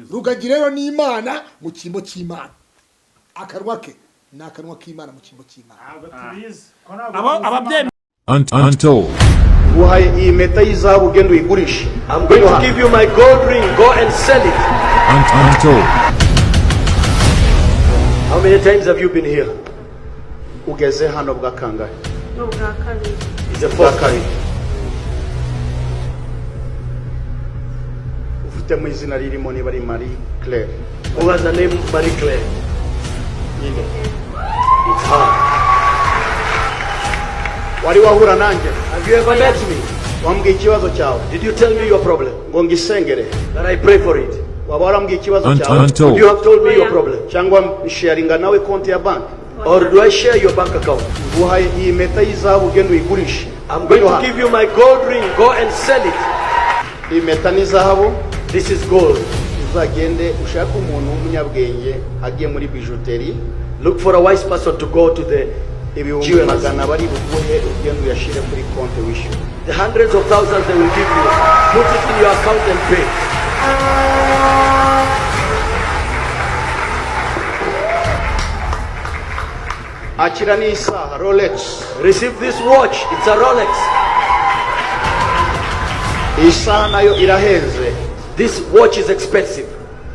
Rugagi rero ni Imana mu cyimbo cy'Imana. Akanwa ke ni akanwa k'Imana mu cyimbo cy'Imana. Ntabwo tubizi ko ntabwo Abo tuzi. ababyemera. Untold. Nguhaye iyi mpeta y'izahabu, ugenda uyigurishe. I'm going to give you my gold ring. Go and sell it. Untold. How many times have you been here? Ugeze hano bwa kangahe? Ni ubwa kabiri. It's the Bwa fourth kabiri. time. Ufitemo izina ririmo niba ari Marie Claire. Who has the name Marie Claire? Nyine. It's her. Wari wahura nanjye? Have you ever met me? Wambwiye ikibazo cyawe? Did you tell me your problem? Ngo ngisengere? That I pray for it. Waba warambwiye ikibazo cyawe? Would Untold. you have told me your problem? Cyangwa sharinga nawe konti ya banki? Or do I share your bank account? Nguhaye iyi mpeta y'izahabu, ugenda uyigurishe. I'm going to give you my gold ring. Go and sell it. Iyi mpeta ni zahabu. This is gold. Uzagende ushake umuntu w'umunyabwenge agiye muri bijouterie. Look for a wise person to go to the Ibihumbi jewelers. magana bari buguhe, ugende uyashyire kuri konti wishyure. The hundreds of thousands they will give you. Put it in your account and pay. Akira n'isaha Rolex. Receive this watch. It's a Rolex. Iyi saha nayo irahenze. This watch is expensive.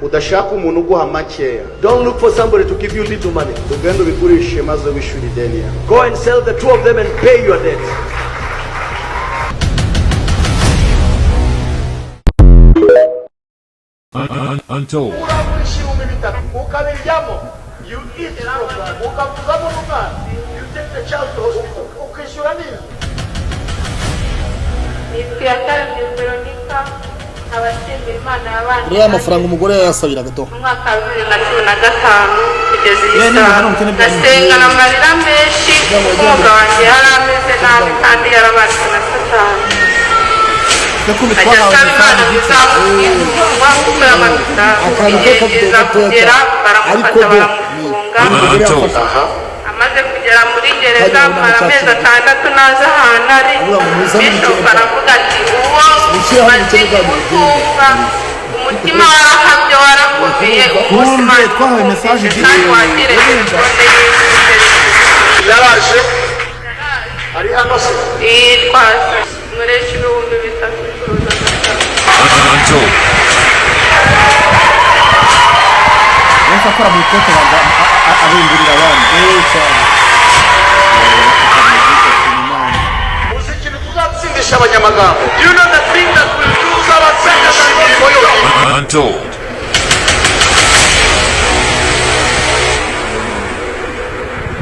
Udashaka umuntu uguha makeya. Don't look for somebody to give you little money. Ugende ubigurishe maze wishyure ideni yawe. Go and sell the two of them and pay your debt. Untold. Uragurisha 3000 ukabiryamo, you eat from that, ukavuzamo n'umwana, You take the child to hospital. Ukishyura n'inzu. Nitwa Iyakaremye Veronica, nkaba nshimira Imana yabanye Rero amafaranga umugore yayasabiraga do. mu mwaka wa 2015 kugeza iyi Yewe, saha. n'ibintu n'ubukene bya Ndasengana amarira menshi kuko umugabo wanjye yari ameze nabi kandi yarabaswe na Satani. Kumbi Ajya twahawe asaba Imana amafaranga ngo izamukize umunwa kuko yamaze Akantu igihe k'akavuyo kiza gatoya kugera cyane. baramufata Ariko bo ni baramufunga. umugore Untold. yafashe. Amaze kugera muri gereza Hariya amara amezi ubona 6 ntazi ahantu ari. Avuga ngo muzane Bishop ubukene. aravuga ati uwo Mushyire hano maze ubukene bwanyu gutunga umutima warahabye warakomeye umunsi Kumbe, Imana twahawe message ikumvise kandi wakire telefone ye. Yaraje ari hano se? Yitwaza nkoresha 3000 ncuruza agasaro. Untold. Yahise akora mu ikote abimburira abandi. Cyane. Uzi ikintu tuzatsindisha abanyamagambo? Do you know the thing that will do Tuzabatsindisha imirimo yose. Untold.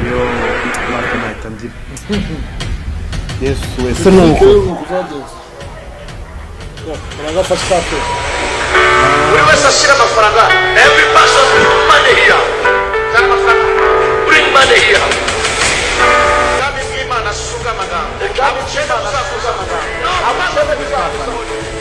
Yo, Mark nahita ndira. Yesu wese nuko. Rero ni uko byagenze. Baragafashe ka. Buri wese ashyira amafaranga. Every person bring money here. Zana amafaranga. Bring money here. Ubwami bw'Imana si ubw'amagambo. Ubukene buzakuza amagambo. Ubukene buzakuza.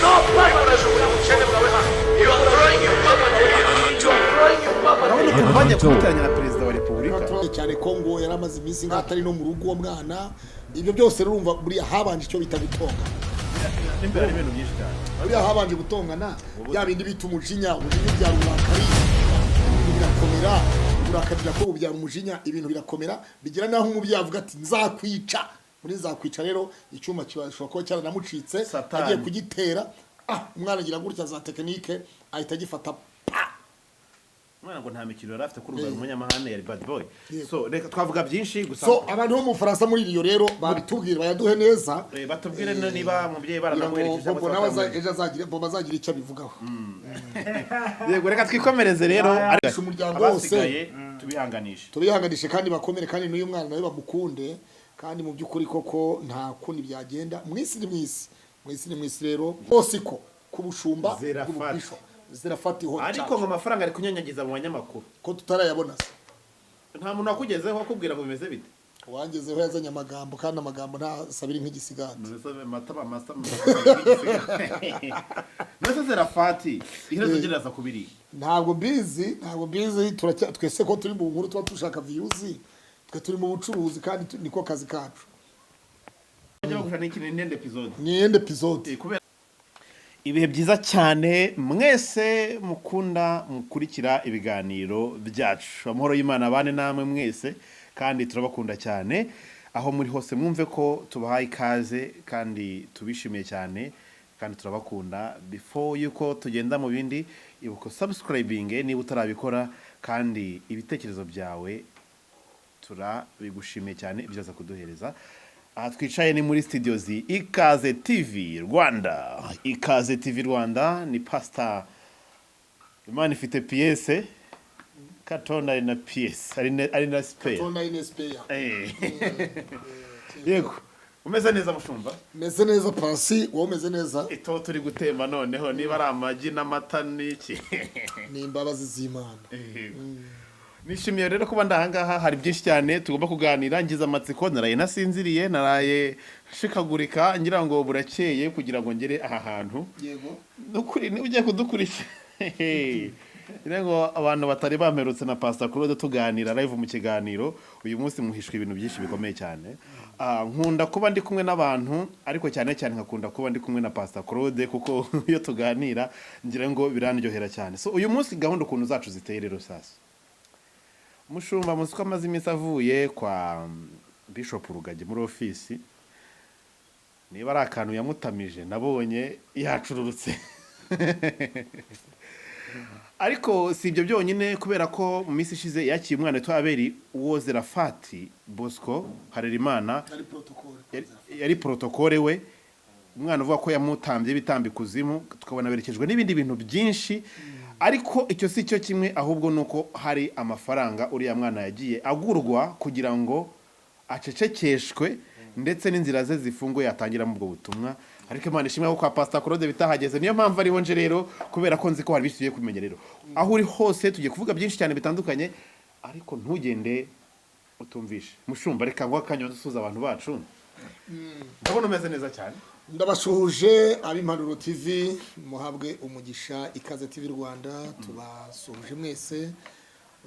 No poverty. Urajugunya ubukene bwawe hano. You are throwing your poverty here. You are throwing your poverty. Urabona ukuntu bagiye kumuteranya na perezida wa repubulika. Cyane ko ngo yari amaze iminsi nk'aho atari no mu rugo uwo mwana. Ibyo byose rero urumva buriya habanje icyo bita gutongana. Imbere hari ibintu byinshi cyane. Buriya habanje gutongana, bya bindi bita umujinya. Umujinya ubyara uburakari, ibintu birakomera. Uburakari ko bubyara umujinya, ibintu birakomera bigira naho umubyeyi avuga ati nzakwica. Muri nzakwica rero icyuma gishobora kuba cyaranamucitse. Satani. Agiye kugitera, umwana agira gutya za tekinike ahita agifata pa. Umwana ngo nta mikino yari afite kuri ubu umunyamahane yari bad boy. So reka twavuga byinshi gusa. So abantu bo mu Bufaransa muri Riyo rero babitubwire, bayaduhe neza. Batubwire niba umubyeyi Kugira ngo baranamuherekeje cyangwa Bobo se nawe batamuherekeje. ejo azagira, Bobo azagira icyo abivugaho. Yego, reka twikomereze rero. Ariko umuryango wose. Abasigaye tubihanganishe. Tubihanganishe kandi bakomere, kandi n'uyu mwana nawe bamukunde. Kandi mu by'ukuri koko nta kundi byagenda mu isi ni mu isi, mu isi ni mu isi rero bose ko ku bushumba Zerafati. bw'ububisho Zerafati ho. Ariko ngo amafaranga ari kunyanyagiza mu banyamakuru. Ko tutarayabona se? Nta muntu wakugezeho akubwira ngo bimeze bite? Uwangezeho yazanye amagambo, kandi amagambo ntasabira nk'igisigati. Mbese Zerafati iherezo rye riraza kubiri? Ntabwo mbizi, ntabwo mbizi. Twese ko turi mu nkuru tuba dushaka views, twe turi mu bucuruzi kandi niko kazi kacu. Bajya bagusha n'iki n'indi episode. Ni iyindi episode. Kubera Ibihe byiza cyane mwese mukunda mukurikira ibiganiro byacu. Amahoro y'Imana abane namwe mwese, kandi turabakunda cyane aho muri hose. Mwumve ko tubahaye ikaze kandi tubishimiye cyane kandi turabakunda. Before yuko tugenda mu bindi, ibuka subscribing niba utarabikora, kandi ibitekerezo byawe turabigushimiye cyane ibyo kuduhereza. Aha twicaye ni muri studio zi Ikaze TV Rwanda. Ikaze TV Rwanda ni Pastor Imana ifite piyese Katonda, ari na piyese, ari na spare. Katonda ine spare. Yego, umeze neza, mushumba? Meze neza, Pasi, wowe umeze neza? Ito turi gutemba noneho niba ari amagi n'amata n'iki. Ni imbabazi z'Imana. Nishimiye rero kuba ndahangaha, hari byinshi cyane tugomba kuganira. Ngize amatsiko, naraye nasinziriye, naraye nshikagurika ngira ngo burakeye kugira ngo ngere aha hantu. Nukuri niba ugiye kudukurikira, ngira ngo abantu batari bamperutse na Pastor Claude tuganira live mu kiganiro, uyu munsi muhishwe ibintu byinshi bikomeye cyane. Nkunda kuba ndi kumwe n'abantu, ariko cyane cyane nkakunda kuba ndi kumwe na Pastor Claude, kuko iyo tuganira ngira ngo birandyohera cyane. So uyu munsi gahunda ukuntu zacu ziteye rero, sasa mushumba muzi ko amaze iminsi avuye kwa Bishop Rugagi muri ofisi. Niba ari akantu yamutamije, nabonye yacururutse. Ariko si ibyo byonyine, kubera ko mu minsi ishize yakiriye umwana witwa Abeli Wozerafati Bosco Harerimana. Ari protocole. Yari protocole we, umwana uvuga ko yamutambye ibitambo ikuzimu, tukabona berekejwe n'ibindi bintu byinshi. Ariko icyo si cyo kimwe, ahubwo ni uko hari amafaranga uriya mwana yagiye agurwa kugira ngo acecekeshwe, ndetse n'inzira ze zifunguye yatangiramo ubwo butumwa. Ariko Imana ishimwe ko kwa Pastor Claude bitahageze. Niyo mpamvu ariho nje rero, kubera ko nzi ko hari byinshi tugiye kumenya. Rero aho uri hose tugiye kuvuga byinshi cyane bitandukanye, ariko ntugende utumvishe. Mushumba, reka ngo akanya dusuhuza abantu bacu. Ndabona umeze neza cyane. Ndabashuhuje ab'Impanuro TV, muhabwe umugisha. Ikaze TV Rwanda, tubasuhuje mwese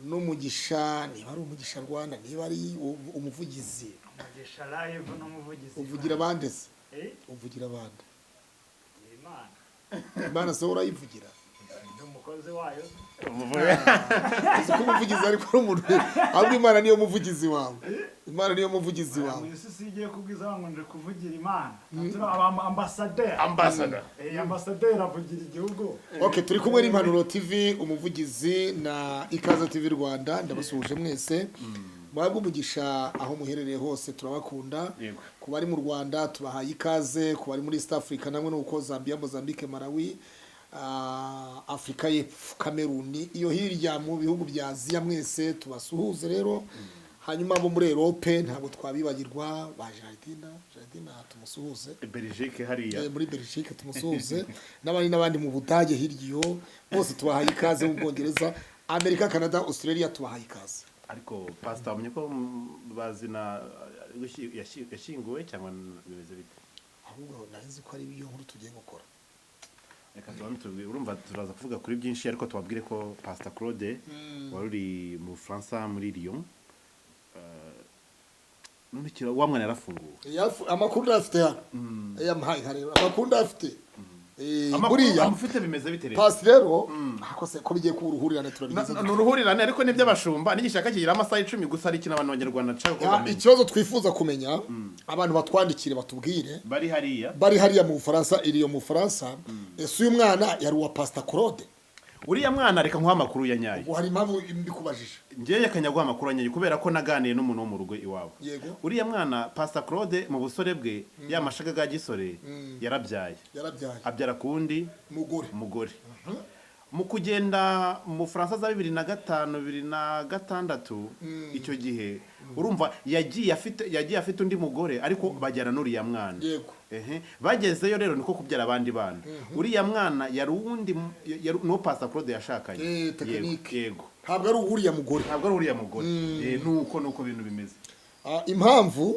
n'umugisha. Niba ari umugisha Rwanda, niba ari umuvugizi. Umugisha live n'umuvugizi. Uvugira abandi se? Eh? Uvugira abandi? Imana. Imana se urayivugira? Ndi umukozi wayo. Uzi ko umuvugizi ariko ari umuntu, ahubwo Imana niyo muvugizi wawe, Imana niyo muvugizi wawe. Mu isi sigiye kubwiza ngo nje kuvugira Imana. Turi aba ambasaderi. Ambassador. Eh, ambasaderi avugira igihugu. Okay, turi kumwe n'Impanuro TV, umuvugizi na Ikaze TV Rwanda. Ndabasuhuje mwese, muhabwe umugisha aho muherereye hose, turabakunda. Ku bari mu Rwanda tubahaye ikaze, ku bari muri East Africa namwe nuko, Zambia, Mozambique, Malawi, Afurika y'Epfo, Kameruni, iyo hirya mu bihugu bya Aziya, mwese tubasuhuze rero. Hanyuma abo muri Europe ntabwo twabibagirwa, ba Jardina, Jardina tumusuhuze. Belgique hariya. Muri Belgique tumusuhuze, n'abandi n'abandi mu Budage hirya iyo, bose tubahaye ikaze, mu Bwongereza, Amerika, Canada, Australia, tubahaye ikaze. Ariko pastor, wamenye ko bazina yashyinguwe cyangwa bimeze bite? Ahubwo nari nzi ko ari iyo nkuru tugiye gukora. Reka tubanze urumva turaza kuvuga kuri byinshi, ariko tubabwire ko Pastor Claude wari uri mu Bufaransa muri Lyon, none wa mwana yarafunguwe. Amakuru ndayafite hano, yamuhaye nka rero amakuru ndayafite. Amakuru Buriya amufite bimeze bite rero? Pasi rero ako se ko bigiye kuba uruhurirane, turabigize. Ni uruhurirane, ariko n'iby'abashumba n'igishaka kigira amasaha 10 gusa, ari ikintu abantu b'abanyarwanda nshaka ko bamenya. Ikibazo twifuza kumenya, abantu batwandikire batubwire. Bari hariya. Bari hariya mu Bufaransa, iriyo mu Bufaransa, ese uyu mwana yari uwa Pastor Claude? Uriya mwana, reka nkuha amakuru ya nyayo. Ubwo hari impamvu mbikubajije. Ngewe reka nyaguha amakuru ya nyayo, kubera ko naganiye n'umuntu wo mu rugo iwabo. Uriya mwana, Pastor Claude mu busore bwe, ya mashaga ga gisore, yarabyaye. Yarabyaye. Abyara ku wundi mugore. Mugore. Mu kugenda mu Bufaransa za 2005, 2006, icyo gihe urumva yagiye afite undi mugore, ariko bajyana n'uriya mwana. Ehe, bagezeyo rero niko kubyara abandi bana. Uriya mwana yari uwundi yari n'uwo Pastor Claude yashakanye. Technique. Yego. Ntabwo ari uriya mugore. Ntabwo ari uriya mugore. Nuko ibintu bimeze. Impamvu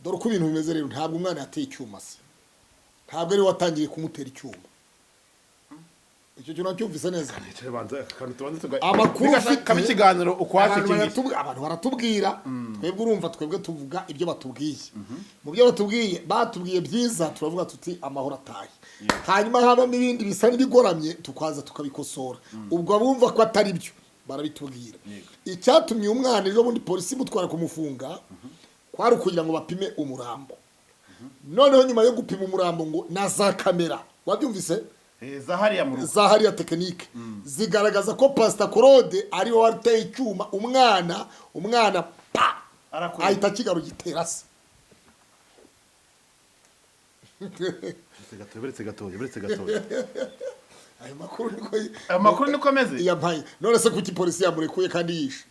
dore uko ibintu bimeze rero, ntabwo umwana yateye icyuma se, ntabwo ari we watangiye kumutera icyuma. Icyo kintu nacyumvise neza. Amakuru Amakuru ufite kaba ikiganiro ukwacu abantu iki ngiki. abantu baratubwira, twebwe urumva, twebwe tuvuga ibyo batubwiye. Mu byo batubwiye, batubwiye byiza, turavuga tuti amahoro atahe. Hanyuma habamo ibindi bisa n'ibigoramye, tukaza tukabikosora. Ubwo abumva ko atari byo barabitubwira. Icyatumye uyu mwana ejo bundi polisi imutwara kumufunga kwari ukugira ngo bapime umurambo. Noneho nyuma yo gupima umurambo, ngo na za kamera, wabyumvise? Za hariya mu rugo. Za hariya tekinike zigaragaza ko Pasita Claude ariwe wateye icyuma umwana. Umwana pa Arakureba. ahita akigaru gitera se. Uretse gatoya, uretse gatoya, uretse gatoya. Ayo makuru niko. Ayo makuru niko ameze. Yampaye. None se kuki polisi yamurekuye kandi yishe?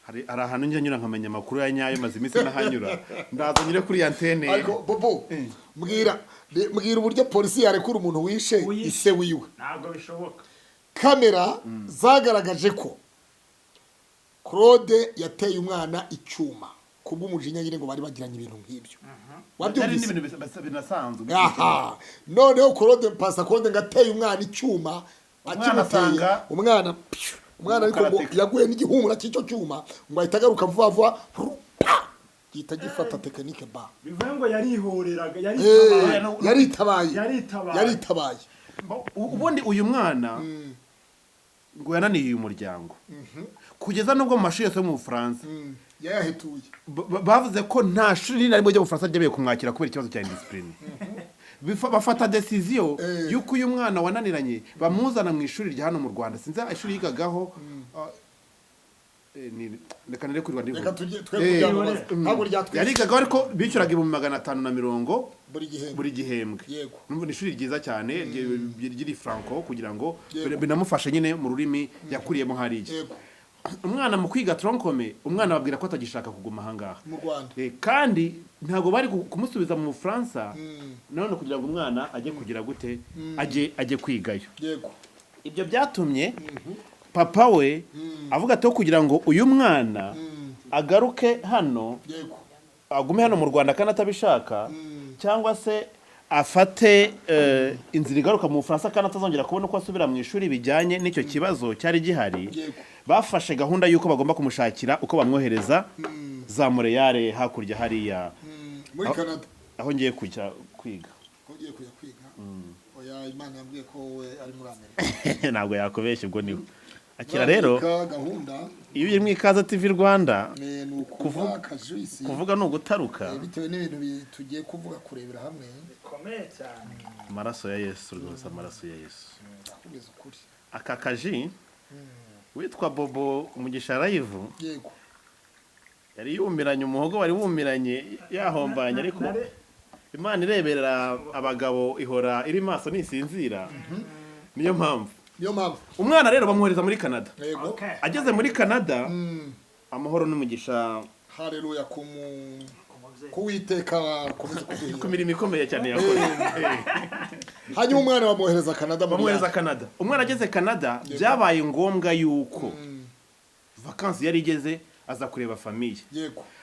Hari ahantu njya nyura nkamenya amakuru ya nyayo. Maze iminsi nahanyura, ndaza nyure kuri iyi antene. Ariko Bobo, mbwira, mbwira uburyo polisi yarekura umuntu wishe Wishe. ise wiwe. Ntabwo bishoboka. Kamera zagaragaje ko Claude yateye umwana icyuma kubw'umujinya nyine, ngo bari bagiranye ibintu nk'ibyo. Byari Wabyumvise? n'ibintu binasanzwe. Aha noneho Claude, Pasa Claude, ngo ateye umwana icyuma, akimuteye asanga- umwana pyu, umwana ariko ngo Umukarateka. yaguye n'igihumura cy'icyo cyuma, ngo ahita agaruka vuba vuba, pa, gihita gifata tekinike ba. Bivuye ngo yarihoreraga, yaritabaye. Yaritabaye. Yaritabaye. Yaritabaye. Ubundi uyu mwana ngo yananiye uyu muryango kugeza n'ubwo mu mashuri yose yo mu Bufaransa Yayahetuye. bavuze ko nta shuri na rimwe ryo mu Bufaransa ryemeye kumwakira kubera ikibazo cya indiscipline. Bafata decision y'uko uyu mwana wananiranye bamuzana mu ishuri rya hano mu Rwanda. Sinzi ishuri yigagaho, reka nire kuri Rwanda. Reka tujye twe kubyamamaza, ntabwo ryatwishe. Yarigagaho ariko bishyuraga 550,000 buri gihembwe. Buri gihembwe. Yego. Numva ni ishuri ryiza cyane ry'iri franco kugira ngo Yego. binamufashe nyine mu rurimi yakuriyemo hariya. Umwana mu kwiga tronc commun, umwana babwira ko atagishaka kuguma ahangaha Mu Rwanda. Kandi ntabwo bari kumusubiza mu Bufaransa none kugira ngo umwana ajye kugira gute, ajye kwigayo. Ibyo byatumye papa we avuga ati kugira ngo uyu mwana agaruke hano, agume hano mu Rwanda kandi atabishaka, cyangwa se afate inzira igaruka mu Bufaransa kandi atazongera kubona uko asubira mu ishuri bijyanye n'icyo kibazo cyari gihari. Bafashe gahunda y'uko bagomba kumushakira uko bamwohereza za Montreal hakurya hariya, Muri Canada. aho ngiye kujya kwiga. Ugiye kujya kwiga? Oya, Imana yambwiye ko wowe ari muri Amerika. Ntabwo yakubeshya, ubwo niwe akira Muri rero. Amerika gahunda Iyo uri mu Ikaze TV Rwanda, ni ukuvuga akajuisi. Kuvuga ni ugutaruka. Bitewe n'ibintu tugiye kuvuga, kurebera hamwe. Bikomeye cyane. Amaraso ya Yesu rwose, amaraso ya Yesu. Ndakubwiza ukuri. Aka kaji witwa Bobo Umugisha Live yari yumiranye, umuhogo wari wumiranye, yahombanye, ariko Imana ireberera abagabo, ihora iri maso, ntisinzira, niyo mpamvu. Niyo mpamvu. Umwana rero bamwohereza muri Canada. Yego. Ageze muri Canada, amahoro n'umugisha. Haleluya ku kuwiteka akomeze Ku kuduhira. mirimo ikomeye cyane yakoze. Hanyuma umwana bamwohereza Canada muri Bamwohereza Canada. Umwana ageze Canada, byabaye ngombwa yuko vacances yari igeze aza kureba famille.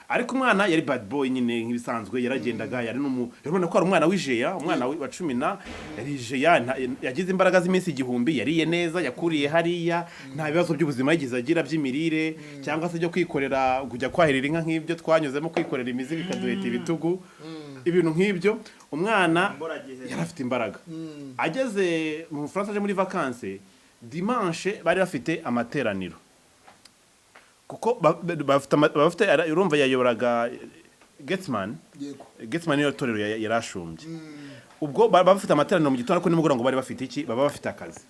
Ariko umwana yari bad boy nyine nk'ibisanzwe, yaragendaga, yari n'umu urabona ko ari umwana w'ijeya, umwana wa cumi na yari ijeya, yagize imbaraga z'iminsi 1000, yariye neza, yakuriye hariya, nta bibazo by'ubuzima yigeze agira by'imirire cyangwa se byo kwikorera, kujya kwahirira inka nk'ibyo twanyuzemo, kwikorera imizigo ikaduheta ibitugu, ibintu nk'ibyo. Umwana Imburagihe. yari afite imbaraga. Ageze mu Bufaransa, aje muri vacances, dimanche bari bafite amateraniro kuko bafite, urumva yayoboraga Getsman. Getsman niyo torero yari ashumbye. Ubwo bafite amateraniro mu gitondo, ariko nimugoroba ngo bari bafite iki, baba bafite akazi.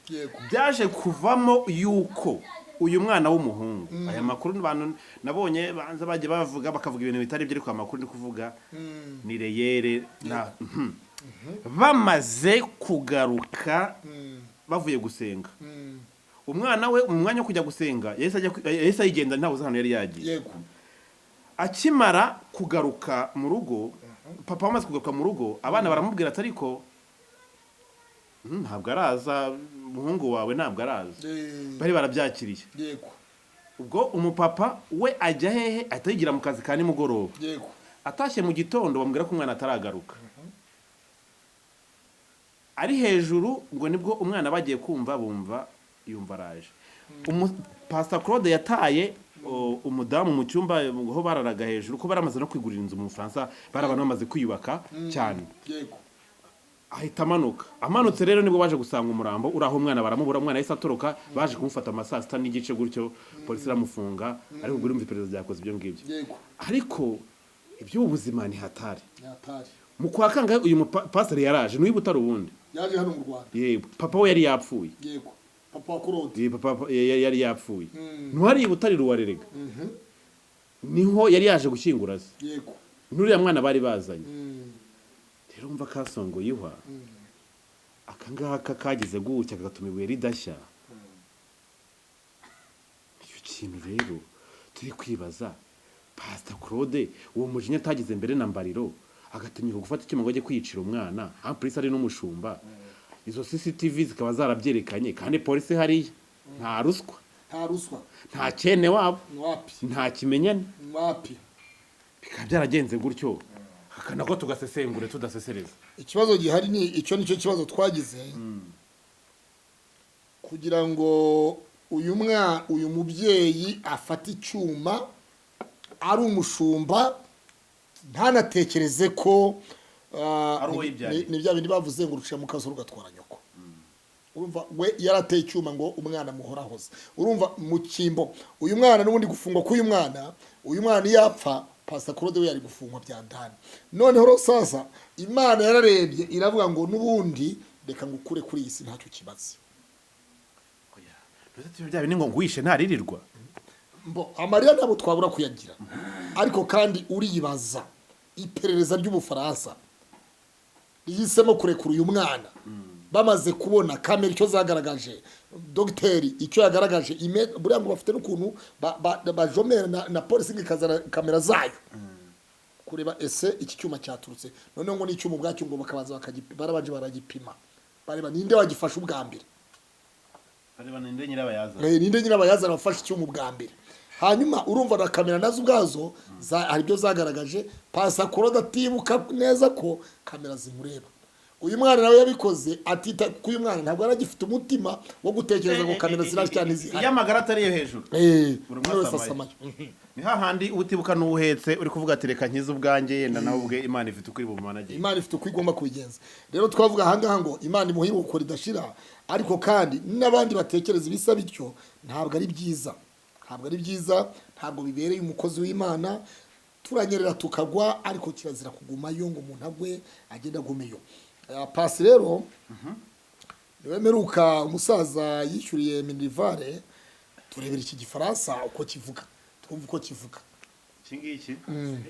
Byaje kuvamo yuko uyu mwana w'umuhungu, aya makuru abantu nabonye banza bagiye bavuga, bakavuga ibintu bitari byo, ariko aya makuru ndi kuvuga ni réel na Bamaze kugaruka bavuye gusenga, umwana we mu mwanya wo kujya gusenga yahise ayigenda, ntawe uzi ahantu yari yagiye. Akimara kugaruka mu rugo, papa amaze kugaruka mu rugo, abana baramubwira ati ariko ntabwo araza, umuhungu wawe ntabwo araza." Bari barabyakiriye. Ubwo umupapa we ajya hehe? Ahita yigira mu kazi ka nimugoroba. Atashye mu gitondo, bamubwira ko umwana ataragaruka. Ari hejuru ngo nibwo umwana bagiye kumva bumva yumva araje. Pastor Claude yataye umudamu mu cyumba aho bararaga hejuru, ko baramaze no kwigurira inzu mu Bufaransa, bari abantu bamaze kwiyubaka cyane. Ahita amanuka. Amanutse rero nibwo baje gusanga umurambo uri aho, umwana baramubura. Umwana yahise atoroka, baje kumufata ama saa 6:30 gutyo, polisi iramufunga. Ariko ubwo urumva iperereza ryakoze ibyo ngibyo. Ariko iby'ubu buzima ni hatari. Yatari. Mu kwa kangahe uyu mupasiteri yaraje n'uyu butari ubundi? Yaje hano mu Rwanda. Yego, papa we yari yapfuye. Yego, papa wa Claude. Ye, papa yari yapfuye, ntiwari butari ruwarerega, niho yari yaje gushyingura se n'uriya mwana bari bazanye. Rero umva kasongo yihwa aka ngaka kagize gutya kagatuma ibuye ridashya. Icyo kintu rero turi kwibaza, Pastor Claude uwo mujinya atagize mbere na mbariro, agatinyuka gufata icyuma ngo ajye kwiyicira umwana, en plus ari n'umushumba, izo CCTV zikaba zarabyerekanye, kandi polisi hariya nta ruswa, Nta ruswa. nta cyene wabo, Wapi. nta kimenyane, Wapi. bikaba byaragenze gutyo, aka nako tugasesengure tudasesereza. Ikibazo gihari ni icyo, nicyo kibazo twagize kugira ngo uyu mwana, uyu mubyeyi afate icyuma ari umushumba, ntanatekereze ko Ari uwo yibyariye. Ni bya bindi bavuze ngo uruciye mu kaso rugatwara nyoko. Urumva we yarateye icyuma ngo umwana muhorahoze. Urumva mu cyimbo uyu mwana n'ubundi gufungwa k'uyu mwana, uyu mwana iyo apfa, Pastor Claude we yari gufungwa bya ndani. Noneho rero sasa Imana yararebye iravuga ngo n'ubundi reka ngukure kuri iyi si ntacyo kibazo. Bya bindi ngo ngwishe ntaririrwa. Mbo amarira ntabwo twabura kuyagira, ariko kandi uribaza iperereza ry'Ubufaransa rihisemo kurekura uyu mwana bamaze kubona kamera icyo zagaragaje, dogiteri icyo yagaragaje, buriya ngo bafite n'ukuntu bajomera na polisi ngo ikazana kamera zayo kureba ese iki cyuma cyaturutse. Noneho ngo n'icyuma ubwacyo ngo bakabanza barabanje baragipima, bareba ninde wagifashe ubwa mbere. Bareba ninde nyirabayazana. Ninde nyirabayazana wafashe icyuma ubwa mbere. Hanyuma urumva na kamera nazo ubwazo hari ibyo zagaragaje. Pastor Claude atibuka neza ko kamera zimureba. Uyu mwana nawe yabikoze atita kuko uyu mwana ntabwo yari agifite umutima wo gutekereza ngo kamera zirahari cyane Iyo zihari. Amagara atari iyo hejuru, buri umwe Umwe wese asamaye. asamaye. Ni hahandi utibuka n'uwuhetse uri kuvuga ati reka nkize ubwanjye, yenda nawe ubwe Imana ifite uko iri bumanagiye. Imana ifite uko igomba kubigenza. Rero twavuga ahangaha ngo Imana imuhe iruhuko ridashira, ariko kandi n'abandi batekereza ibisa bityo, ntabwo ari byiza, ntabwo ari byiza, ntabwo bibereye umukozi w'Imana. Turanyerera tukagwa, ariko kirazira kugumayo ngo umuntu agwe agende agumeyo. Pasi rero niwe mperuka umusaza yishyuriye minerval. Turebera iki gifaransa uko kivuga, twumva uko kivuga. Iki ngiki?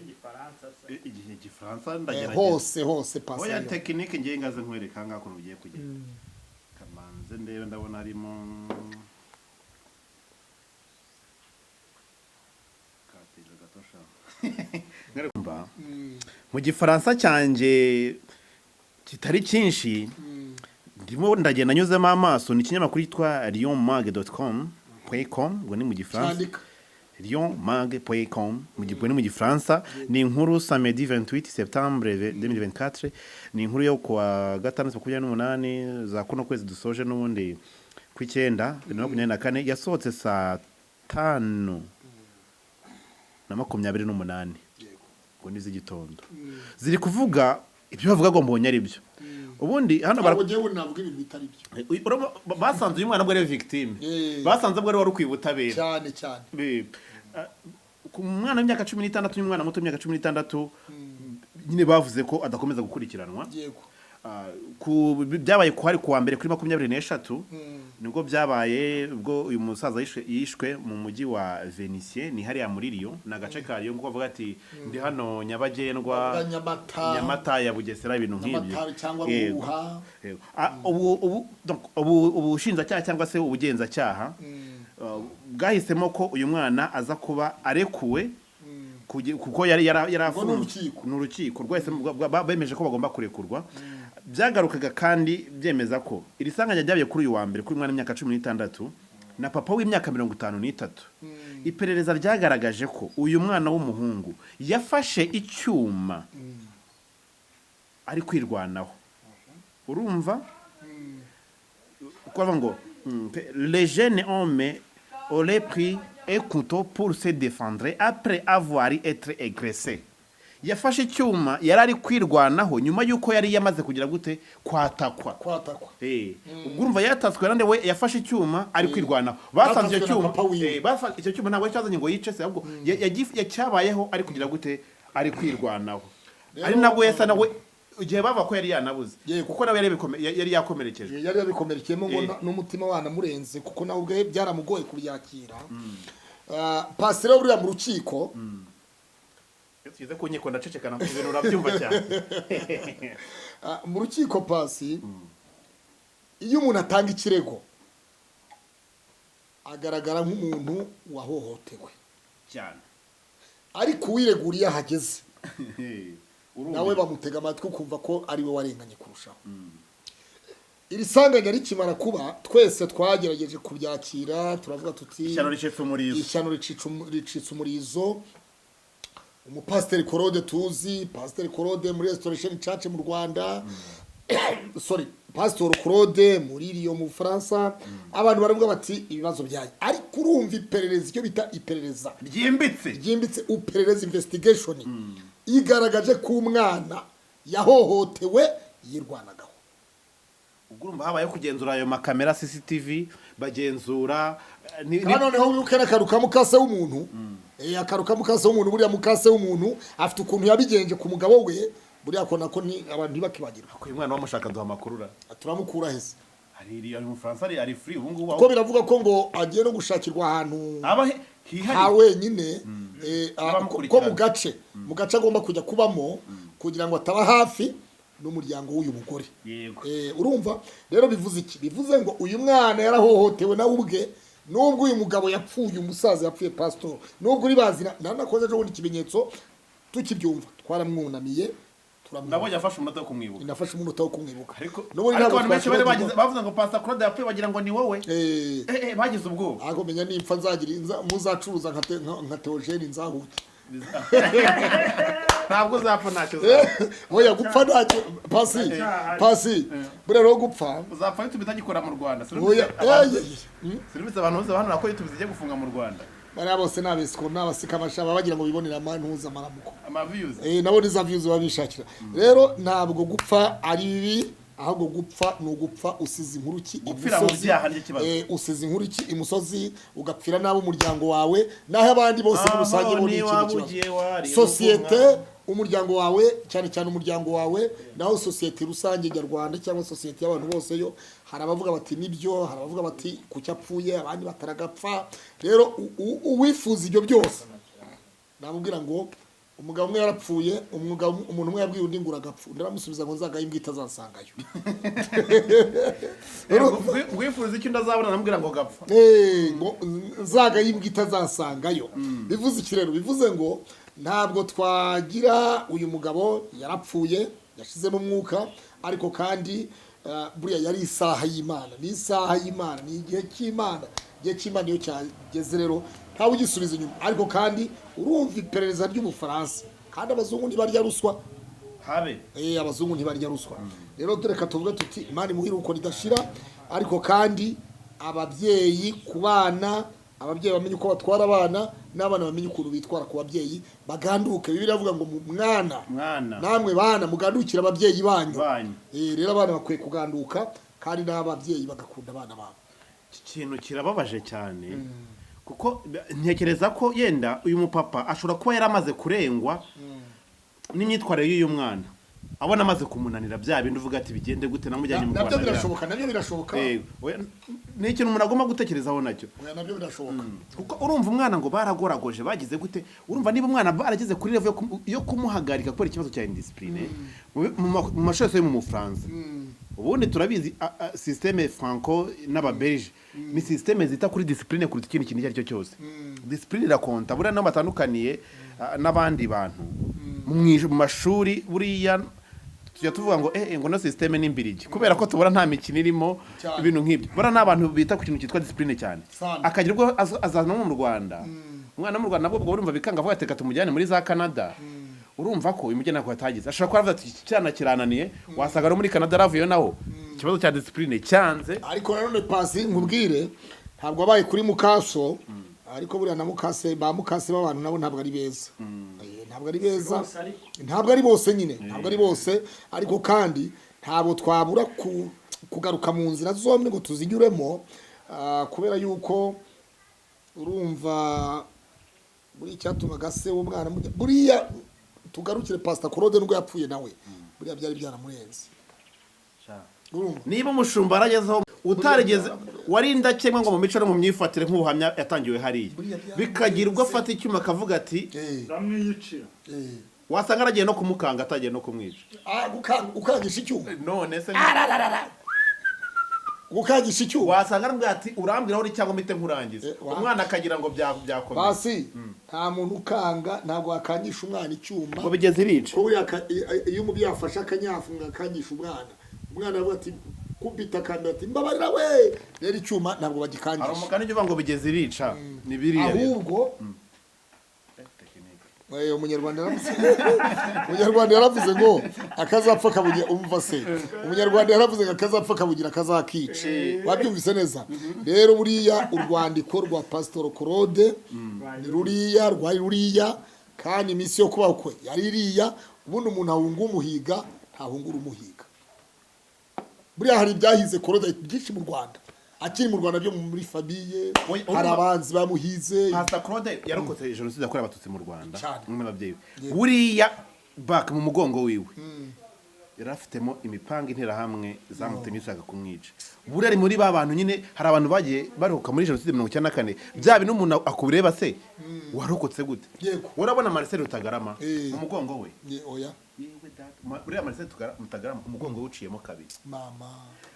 Igifaransa se? Igihe gifaransa ndagerageza. Hose hose pasi Oya. ariyo. Tekinike ngiye ngaze nkwereka ahangaha ukuntu bigiye kugenda. Kamanze ndebe, ndabona harimo katije gato sha. Mba. Mu gifaransa cyanjye kitari cyinshi ndimo ndagenda nyuzemo amaso, ni ikinyamakuru cyitwa lyonmag.com .com, ngo ni mu gifaransa. Cyandika. lyonmag.com mu ni mu gifaransa. Ni inkuru samedi 28 septembre 2024, ni inkuru yo kuwa gatandatu 28 za kuno kwezi dusoje n'ubundi kw'icyenda 2024, yasohotse saa 5:28 ngo ni iz'igitondo. Ziri kuvuga ibyo bavuga ngo mbonye ari byo ubundi hano Ntabwo njyewe navuga ibintu bitari byo. Basanze uyu mwana bwo ari victime, basanze bwo ari wari ukwiye ubutabera. Cyane cyane. Ku mwana w'imyaka 16, n'umwana muto w'imyaka 16 nyine, bavuze ko adakomeza gukurikiranwa. Ku byabaye ku hari kuwa mbere kuri 23 nibwo byabaye, ubwo uyu musaza yishwe mu mujyi wa Vénissieux, ni hariya muri Lyon, ni agace ka Lyon, kuko bavuga ati ndi hano nyabagendwa. Bavuga Nyamata. Nyamata ya Bugesera, ibintu nk'ibyo. Nyamata cyangwa Yego. Ruhuha. Yego. Ubu donc, ubushinjacyaha cyangwa se ubugenzacyaha bwahisemo ko uyu mwana aza kuba arekuwe kuko yari Ubwo ni afunzwe. Urukiko. Ni urukiko rwahisemo bemeje ko bagomba kurekurwa. Byagarukaga kandi byemeza ko iri sanganya ryabaye kuri uyu wa mbere kuri uyu mwana w'imyaka 16 na papa w'imyaka 53. Iperereza ryagaragaje ko uyu mwana w'umuhungu yafashe icyuma ari kwirwanaho, urumva. Kuko bavuga ngo le jeune homme aurait pris un couteau pour se défendre après avoir été agressé. Yafashe icyuma yari ari kwirwanaho nyuma y'uko yari yamaze kugira gute? Kwatakwa. Kwatakwa. Ubwo urumva yatatswe nande? We yafashe icyuma ari kwirwanaho, basanze icyo Yatatswe na cyuma papa wiwe. Icyo cyuma ntabwo cyazanye ngo yice se, ahubwo yacyabayeho ari kugira gute? Ari kwirwanaho. Ari nabwo yasa nawe igihe bava ko yari yanabuze, kuko nawe yari yakomerekejwe. Yari yabikomerekeyemo ngo n'umutima wanamurenze, kuko nawe ubwe byaramugoye kubyakira. Ah, pasiteri buriya mu rukiko. Iyo tugeze ku nkiko ndacecekana, ibintu urabyumva cyane. Ah, mu rukiko pasi, iyo umuntu atanga ikirego agaragara nk'umuntu wahohotewe cyane. Ariko uwiregura iyo ahageze Urumva. nawe bamutega amatwi, ukumva ko ari we warenganye kurushaho. Iri sanganya rikimara kuba, twese twagerageje kubyakira, turavuga tuti Ishyano ricitse umurizo. Ishyano ricitse umurizo. Umupasiteri Claude, tuzi Pasiteri Claude muri Restoration Church mu Rwanda, sorry, Pastor Claude muri Lyon mu Bufaransa, abantu baravuga bati ibibazo byanyu. Ariko urumva iperereza, icyo bita iperereza ryimbitse, ryimbitse, uperereza, investigation, igaragaje ko umwana yahohotewe yirwanagaho. Ubwo urumva habayeho kugenzura ayo makamera CCTV, bagenzura Kandi noneho wibuke n'akantu ka mukase w'umuntu, akantu ka mukase w'umuntu. Buriya mukase w'umuntu afite ukuntu yabigenje ku mugabo we, buriya ko nako ni abantu ntibakibagirwa. Uyu mwana wamushaka duha amakuru ra. Turamukura hese? Ari mu Bufaransa, ari free ubu ngubu. Kuko biravuga ko ngo agiye no gushakirwa ahantu aba ha hihariye wenyine, ko N'abamukurikirana. mu gace agomba kujya kubamo kugira ngo ataba hafi n'umuryango w'uyu mugore. Urumva rero bivuze iki? Bivuze ngo uyu mwana yarahohotewe nawe ubwe, nubwo uyu mugabo yapfuye, umusaza yapfuye, pastor, nubwo uri bazina nanakoze ejo bundi ikimenyetso tukibyumva, twaramwunamiye, turamwunamira. Nabonye afashe umunota wo kumwibuka. Nafashe umunota wo kumwibuka. Ariko N'ubundi ariko ntabwo abantu benshi bari twakwibagirwa. bagize, bavuze ngo Pastor Claude yapfuye, bagira ngo ni wowe. Bagize ubwoba. Ariko menya nimfa nzagira muzacuruza nka Theogene nzahuke. Ntabwo uzapfa, ntacyo uzapfa. Oya, gupfa ntacyo pasi, pasi buriya rero gupfa Uzapfa YouTube itagikora mu Rwanda. Oya. Serivisi abantu bose bahanura ko YouTube zigiye gufunga mu Rwanda. Bariya bose ni abesiko n'abasikabasha, baba bagira ngo bibonere amantuza amaramuko. Ama views. Nabo ni za views baba bishakira. Rero ntabwo gupfa ari bibi, ahubwo gupfa ni ugupfa usize inkuru ki Gupfira mu imusozi. byaha nicyo kibazo. Usize inkuru ki imusozi, ugapfira n'abo umuryango wawe, naho abandi bose muri rusange bo ni Aho ikindi niwabugiye kibazo. wari Sosiyete, ubutumwa. umuryango wawe, cyane cyane umuryango wawe, naho sosiyete rusange nyarwanda cyangwa sosiyete y'abantu bose yo, hari abavuga bati nibyo, hari abavuga bati kuki apfuye, abandi bataragapfa. Rero uwifuza ibyo byose namubwira ngo umugabo umwe yarapfuye, umugabo, umuntu umwe yabwiye undi ngo uragapfa, undi aramusubiza ngo nzagaye imbwa itazansangayo. Ngwifuza icyo ndazabona, namubwira ngo gapfa. Ngo nzagaye imbwa itazasangayo. Bivuze iki rero? Bivuze ngo ntabwo twagira, uyu mugabo yarapfuye, yashizemo umwuka, ariko kandi buriya yari isaha y'Imana, ni isaha y'Imana, ni igihe cy'Imana. Igihe cy'Imana iyo cyageze rero ntawe ugisubiza inyuma. Ariko kandi urumva iperereza ry'Ubufaransa, kandi abazungu ntibarya ruswa. Habe. Abazungu ntibarya ruswa. Rero reka tuvuge tuti Imana imuhire uko ridashira. Ariko kandi ababyeyi ku bana, ababyeyi bamenye uko batwara abana, n'abana bamenye ukuntu bitwara ku babyeyi, baganduke. Bibiliya iravuga ngo mwana Mwana. namwe bana mugandukire ababyeyi banyu. Banyu. Rero abana bakwiye kuganduka, kandi n'ababyeyi bagakunda abana babo. Iki kintu kirababaje cyane, kuko ntekereza ko yenda uyu mupapa ashobora kuba yaramaze kurengwa n'imyitwarire y'uyu mwana, abona amaze kumunanira, bya bindi uvuga ati bigende gute, namujyanye mu Nabyo Rwanda. birashoboka, nabyo birashoboka. Oya, ni ikintu umuntu agomba gutekerezaho nacyo. Oya, nabyo birashoboka. Kuko urumva umwana ngo baragoragoje, bagize gute? Urumva niba umwana barageze kuri level yo kumuhagarika kubera ikibazo cya indiscipline mu mashuri yose yo mu Bufaransa, ubundi turabizi système franco n'ababelge ni système zita kuri discipline kuruta ikindi kintu icyo ari cyo cyose. Discipline irakonta. Buriya niho batandukaniye n'abandi bantu mu mashuri. Buriya tujya tuvuga ngo ngo no système ni imbirigi, kubera ko tubona nta mikino irimo. Cyane. Ibintu nk'ibyo. Buriya ni abantu bita ku kintu cyitwa discipline cyane. Sana. Akagira ubwo azana no mu Rwanda, umwana wo mu Rwanda nabwo ubwo urumva bikanga, avuga ati reka tumujyane muri za Canada. Urumva ko uyu mujyana ko yatagize, ashobora kuba avuga ati iki cyana kirananiye, wasanga no muri Canada aravuyeyo naho. Ikibazo cya discipline cyanze. Ariko nanone pasi nkubwire, ntabwo wabaye kuri mukaso, ariko buriya na mukase, ba mukase b'abantu nabo ntabwo ari beza. Ntabwo ari beza. Bose ariko. Ntabwo ari bose nyine, ntabwo ari bose, ariko kandi ntabwo twabura kugaruka mu nzira zombi ngo tuzinyuremo, kubera yuko urumva buriya icyatumaga se w'umwana buriya tugarukire Pastor Claude, nubwo yapfuye nawe buriya byari byaramurenze. Urumva? Niba umushumba aragezeho utarigeze wari indakemwa ngo mu mico no mu myifatire nk'ubuhamya yatangiwe hariya, Buriya byaramurenze. bikagira ubwo afata icyuma akavuga ati Ndamwiyicira. Wasanga aragiye no kumukanga, atagiye no kumwica. Ah, ukangisha icyuma? None se? Gukangisha icyuma? Wasanga aramubwira ati: "Urambwira aho uri cyangwa mpite nkurangiza." Umwana akagira ngo byakomeye. Basi nta muntu ukanga, ntabwo wakangisha umwana icyuma. Ngo bigeze irica. Ko buriya iyo umubyeyi afashe akanyafu ngo akangisha umwana, umwana aravuga ati kubita akambere ati: "Mbabarira we." Rero icyuma ntabwo Hari bagikangisha. umugani ujya uvuga ngo bigeze irica, ni biriya rero. Ahubwo umunyarwanda yaravuze ngo akazapfa kabugira, umva se, umunyarwanda yaravuze ngo akazapfa kabugira akazakica. Wabyumvise neza. Rero buriya urwandiko rwa Pastor Claude ni ruriya, rwari ruriya, kandi iminsi yo kubaho kwe yari iriya. Ubundi umuntu ahunga umuhiga, ntahungura umuhiga. Buriya hari ibyahize Claude byinshi mu Rwanda, akiri mu Rwanda, byo muri famille. Oya, Hari abanzi bamuhize. Pastor Claude yarokotse jenoside yakorewe Abatutsi mu Rwanda. Cyane. Umwe mu babyeyi be buriya back mu mugongo wiwe yari afitemo imipanga, interahamwe zamutemye zishaka kumwica. Buriya ari muri ba bantu nyine, hari abantu bagiye barokoka muri jenoside 94, bya bintu umuntu akureba se warokotse gute? Urabona Marcel Rutagarama mu mugongo we? Oya. Yewe data, buriya Marcel Rutagarama umugongo we uciyemo kabiri. Mama.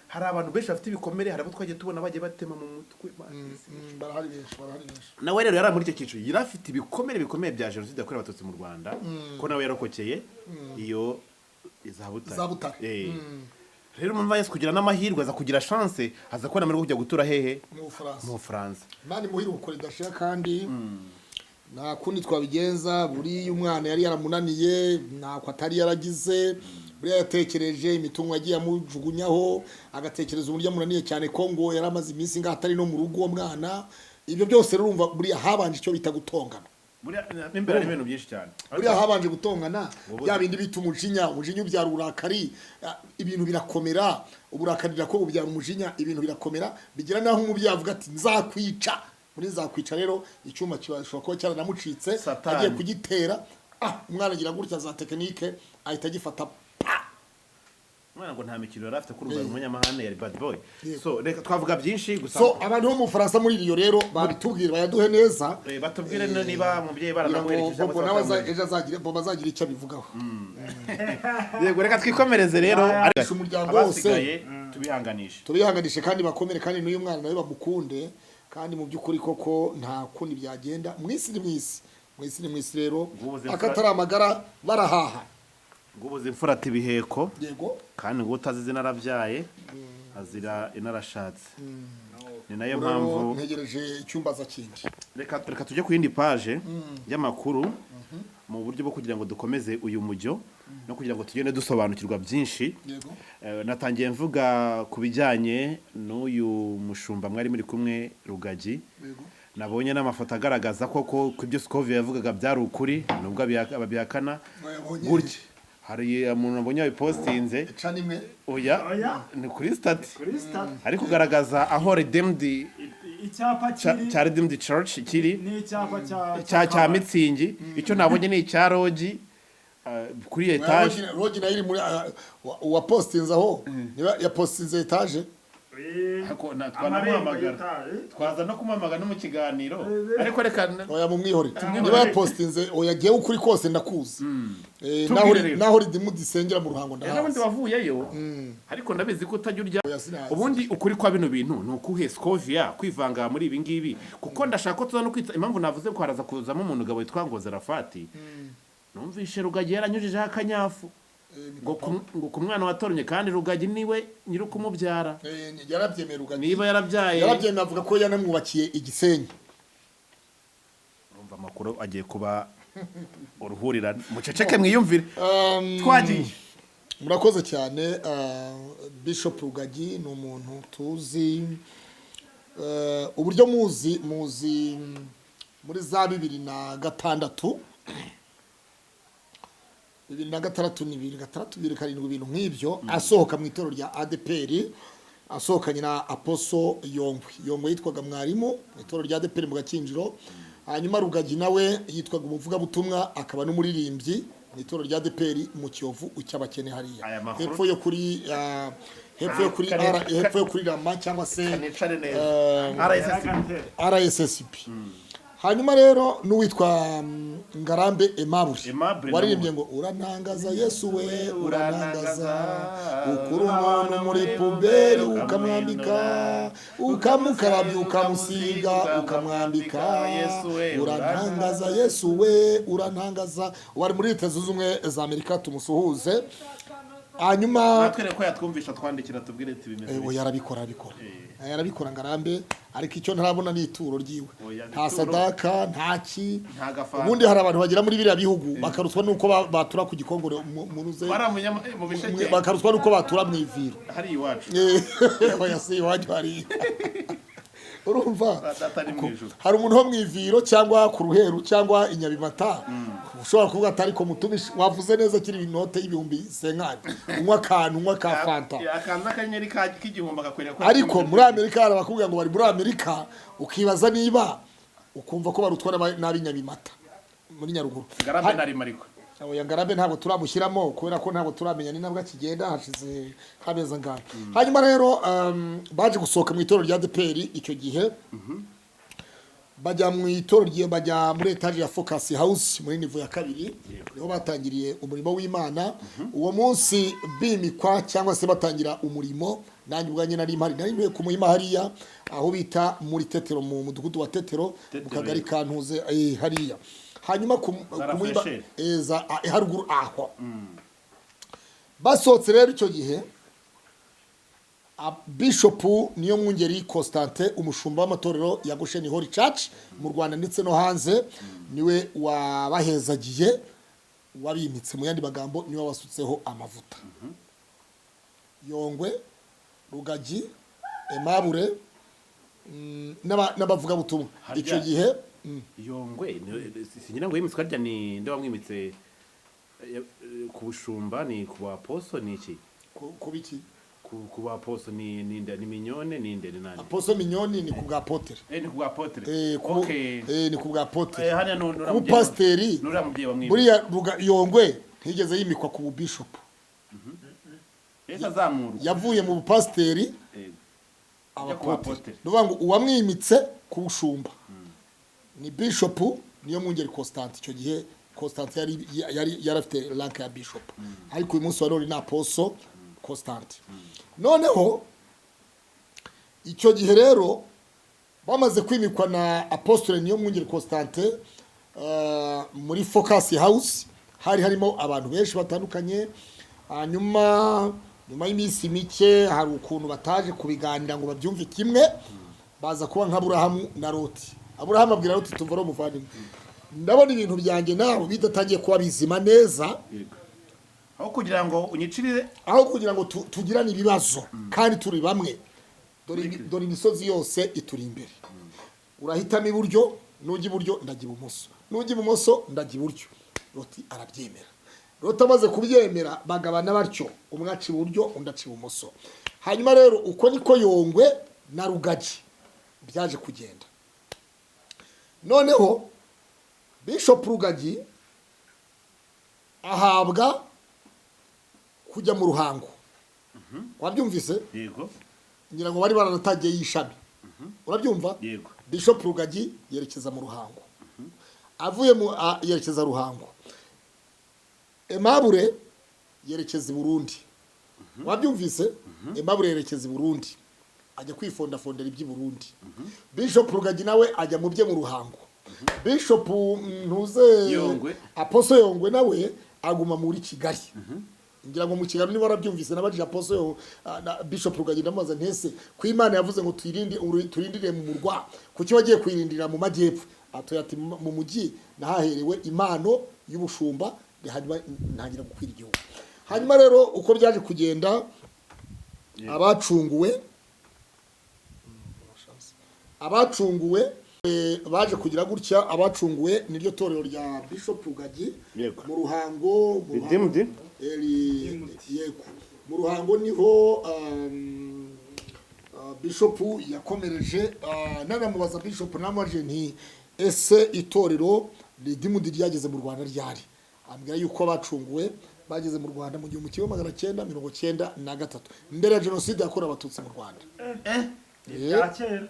Hari abantu benshi bafite ibikomere, hari abo twagiye tubona bagiye batema mu mutwe. Barahari benshi, barahari benshi. Nawe rero yari muri icyo cyiciro, yari afite ibikomere bikomeye bya jenoside yakorewe Abatutsi mu Rwanda, ko nawe yarokokeye iyo za Butare. Za Butare. Rero umva, Yesu kugira n'amahirwe, aza kugira chance, aza kubona amahirwe yo kujya gutura hehe? Mu Bufaransa. Mu Bufaransa. Imana imuhire gukora idashira, kandi nta kundi twabigenza. Buriya umwana yari yaramunaniye, ntako atari yaragize. Buriya yatekereje imitungo yagiye amujugunyaho, agatekereza uburyo amunaniye cyane, ko ngo yari amaze iminsi ngaho atari no mu rugo uwo mwana. Ibyo byose rero urumva buriya habanje icyo bita gutongana. Buriya n'imbere hari ibintu byinshi cyane. Buriya habanje gutongana, bya bindi bita umujinya. Umujinya ubyara uburakari, ibintu birakomera. Uburakari ko bubyara umujinya, ibintu birakomera, bigira naho umubyeyi avuga ati: "Nzakwica." Muri nzakwica rero icyuma kibashobora kuba cyaranamucitse. Satani. Agiye kugitera, umwana agira gutya za technique, ahita agifata pa. Umwana ngo nta mikino yari afite, kuri ubu umunyamahane, yari bad boy. Yego. So reka twavuga byinshi gusa. So abantu bo mu Bufaransa muri iyo rero babitubwire, bayaduhe neza. Batubwire niba umubyeyi Kugira ngo baranamuherekeje cyangwa Bobo se nawe batamuherekeje. ejo azagira, Bobo azagira icyo abivugaho. Yego, reka twikomereze rero. Ariko umuryango wose. Abasigaye tubihanganishe. Tubihanganishe kandi bakomere, kandi n'uyu mwana nawe bamukunde. Kandi mu by'ukuri koko nta kundi byagenda, mu isi ni mu isi, mu isi ni mu isi rero. Ngubu Akatari amagara barahaha. Ngubuze imfura ati ibiheko. Yego. Kandi ngo utazize inarabyaye azira inarashatse, ni nayo Rero mpamvu. ntegereje icyumbaza kindi. Reka tujye ku yindi page y'amakuru mu buryo bwo kugira ngo dukomeze uyu mujyo no kugira ngo tugende dusobanukirwa byinshi. Yego. Natangiye mvuga ku bijyanye n'uyu mushumba mwari muri kumwe, Rugagi. Yego. Nabonye n'amafoto agaragaza koko ko ibyo Scovia yavugaga byari ukuri, nubwo abihakana. Wayabonye? Gutya hari umuntu nabonye wabipostinze. Ca nimwe. Oya. Oya. Ni kuri status. Kuri status. Ari kugaragaza aho Redeemed Icyapa kiri. Cya Redeemed Church kiri. N'icyapa cya Cya Mitsingi. Icyo nabonye ni icya lodge, kuri étage. Lodge nayo iri muri uwapostinze aho, niba yapostinze étage. Ariko Amarembo twanamuhamagara. y'étage. Twaza no kumuhamagara no mu kiganiro, ariko reka Oya, mumwihore. Niba yapostinze, oya, jyewe ukuri kose ndakuzi. Tubwire rero. Naho Redeemed isengera mu Ruhango Ejo bundi ndahazi. wavuyeyo, ariko ndabizi ko utajya urya. Oya, sinahazi. Ubundi ukuri kwa bino bintu ni ukuhe, Scovia, kwivanga muri ibi ngibi? Kuko ndashaka ko tuza no kwita impamvu navuze ko haraza kuzamo umuntu gabo witwa ngo Zerafati. Numvishe Rugagi yaranyujijeho akanyafu ngo ku mwana watoranye, kandi Rugagi niwe nyiri ukumubyara. Yarabyemeye Rugagi. Niba yarabyaye. Yarabyemeye, avuga ko yanamwubakiye igisenyi. Urumva amakuru agiye kuba uruhurirane, muceceke mwiyumvire. Twagiye. Murakoze cyane. Bishop Rugagi ni umuntu tuzi, uburyo muzi muri za 2006, 2006 ni 2006, 2007, ibintu nk'ibyo, asohoka mu itorero rya ADEPR asohokanye na Apostle Yongwe. Yongwe yitwaga mwarimu mu itorero rya ADEPR mu Gakinjiro, hanyuma Rugagi nawe yitwaga umuvugabutumwa akaba n'umuririmbyi mu itorero rya ADEPR mu Kiyovu ucyabakene hariya Aya makuru- hepfo yo kuri hepfo yo kuri hepfo yo kuri Rama cyangwa se Kanicare neza. RSSB. RSSB. RSSB. Hanyuma rero n'uwitwa Ngarambe Aimable Aimable waririmbye ngo urantangaza Yesu we, urantangaza, ukura umuntu muri puberi ukamwambika, ukamukarabya, ukamusiga, ukamwambika, Yesu we, urantangaza Yesu we, urantangaza. Wari muri Leta Zunze Ubumwe za Amerika, tumusuhuze. Hanyuma Natwereke ko yatwumvisha, twandikira tubwire ati bimeze oya, bitya. arabikora, arabikora. Arabikora Ngarambe, ariko icyo ntarabona ni ituro ryiwe. Oya, Nta ituro. sadaka, nta ki. Nta gafanta. Ubundi hari abantu bagera muri biriya bihugu bakarutwa nuko batura ku Gikongoro munuze Bari mu bisheke. Bakarutwa nuko batura mu iviro. Hari iwacu. Oya, si iwanyu hariya, urumva. Data ni mu ijuru. Hari umuntu wo mu iviro cyangwa ku Ruheru cyangwa i Nyabimata ushobora kuvuga ati ariko mutumishi wavuze neza kiri inote y'ibihumbi 50, unywa akantu, unywa ka fanta. Akanza akanyenyeri k'igihumbi akakwereka ko Ariko muri Amerika hari abakubwira ngo bari muri Amerika, ukibaza niba ukumva ko barutwa n'ab'inyabimata muri Nyaruguru. Ngarambe ntari mariko. Oya, Ngarambe ntabwo turamushyiramo kubera ko ntabwo turamenya ni nabwo akigenda, hashize nk'amezi angahe. Hanyuma rero baje gusohoka mu itorero rya ADEPR icyo gihe, bajya mu itorero bajya muri etaje ya Focus House muri niveau ya kabiri, niho batangiriye umurimo w'Imana. Uwo munsi bimikwa cyangwa se batangira umurimo, nanjye ubwanjye nari mpari, nari ntuye ku Muhima hariya aho bita muri Tetero, mu mudugudu wa Tetero, mu Tetero, kagari ka Ntuze, hariya. Hanyuma Za ku Muhima Rafresher. Za haruguru aho. Basohotse rero icyo gihe, Bishop Niyo Mwungeri Constantin, umushumba w'amatorero ya Goshen Holy Church mu Rwanda ndetse no hanze, niwe wabahezagiye, wabimitse, mu yandi magambo niwe wasutseho amavuta Yongwe, Rugagi, Aimable n'abavugabutumwa. Harya- Icyo gihe Yongwe singira ngo yimitswe harya, ni nde wamwimitse ku bushumba? Ni ku baposo, ni iki? Ku biki? Ku baposo ni nde? Ni Mignone, ni nde, ni nani? Apostle Mignone ni ku bwa Apotre. Ni ku bwa Apotre. Ku Okay. Ni ku bwa Apotre. Hariya Ku bupasiteri. nuriya mubyeyi wamwimitse. Buriya Yongwe ntiyigeze yimikwa ku bubishop. Yahise azamurwa. Yavuye mu bupasiteri Ajya ku abapotre. bapotre. Ni ukuvuga ngo uwamwimitse ku bushumba ni Bishop Niyo Mwungeri Constant. Icyo gihe Constant yari yarafite rank ya bishop, ariko uyu munsi wa none ni Apostle Constant. Noneho icyo gihe rero bamaze kwimikwa na Apostle Niyo Mwungeri Constantin muri Focus House hari harimo abantu benshi batandukanye. Hanyuma nyuma y'iminsi mike hari ukuntu bataje kubiganira ngo babyumve kimwe, baza kuba nka Aburahamu na Loti. Aburahamu abwira Loti, "Tumva ari umuvandimwe, ndabona ibintu byanjye nawe bidatangiye kuba bizima neza." Yego. Aho kugira ngo unyicirire Aho kugira ngo tugirane ibibazo kandi turi bamwe, dore imisozi yose ituri imbere, urahitamo iburyo, nujya iburyo ndajya ibumoso, nujya ibumoso ndajya iburyo. Loti arabyemera. Loti amaze kubyemera bagabana batyo, umwe aca iburyo, undi aca ibumoso. Hanyuma rero uko niko Yongwe na Rugagi byaje kugenda. Noneho Bishop Rugagi ahabwa kujya mu Ruhango, wabyumvise? Yego. Ngira ngo bari baranatangiye y'ishami, urabyumva? Yego. Bishop Rugagi yerekeza mu Ruhango, avuye mu yerekeza Ruhango. Aimable yerekeza i Burundi, wabyumvise? Aimable yerekeza i Burundi, ajya kwifondafondera iby'i Burundi. Bishop Rugagi nawe ajya mu bye mu Ruhango. Bishop Ntuze Yongwe. Apostle Yongwe nawe aguma muri Kigali. Ngira ngo mu Kigali niba warabyumvise, nabajije Apostle na Bishop Rugagi, ndamubaza ntese ko Imana yavuze ngo tuyirinde turindire mu murwa, kuki wagiye kuyirindira mu majyepfo? Atoya ati mu mujyi nahaherewe impano y'ubushumba, hanyuma ntangira gukwira igihugu. Hanyuma rero uko byaje kugenda, abacunguwe baje kugira gutya. Abacunguwe niryo torero rya Bishop Rugagi Yego. mu Ruhango, mu Ruhango. Redeemed? Yego, mu Ruhango niho Bishop yakomereje. Nanamubaza Bishop, namaje nti: "Ese itorero Redeemed ryageze mu Rwanda ryari?" Ambwira yuko abacunguwe bageze mu Rwanda mu 1993, mbere ya Jenoside yakorewe Abatutsi mu Rwanda. Bya kera.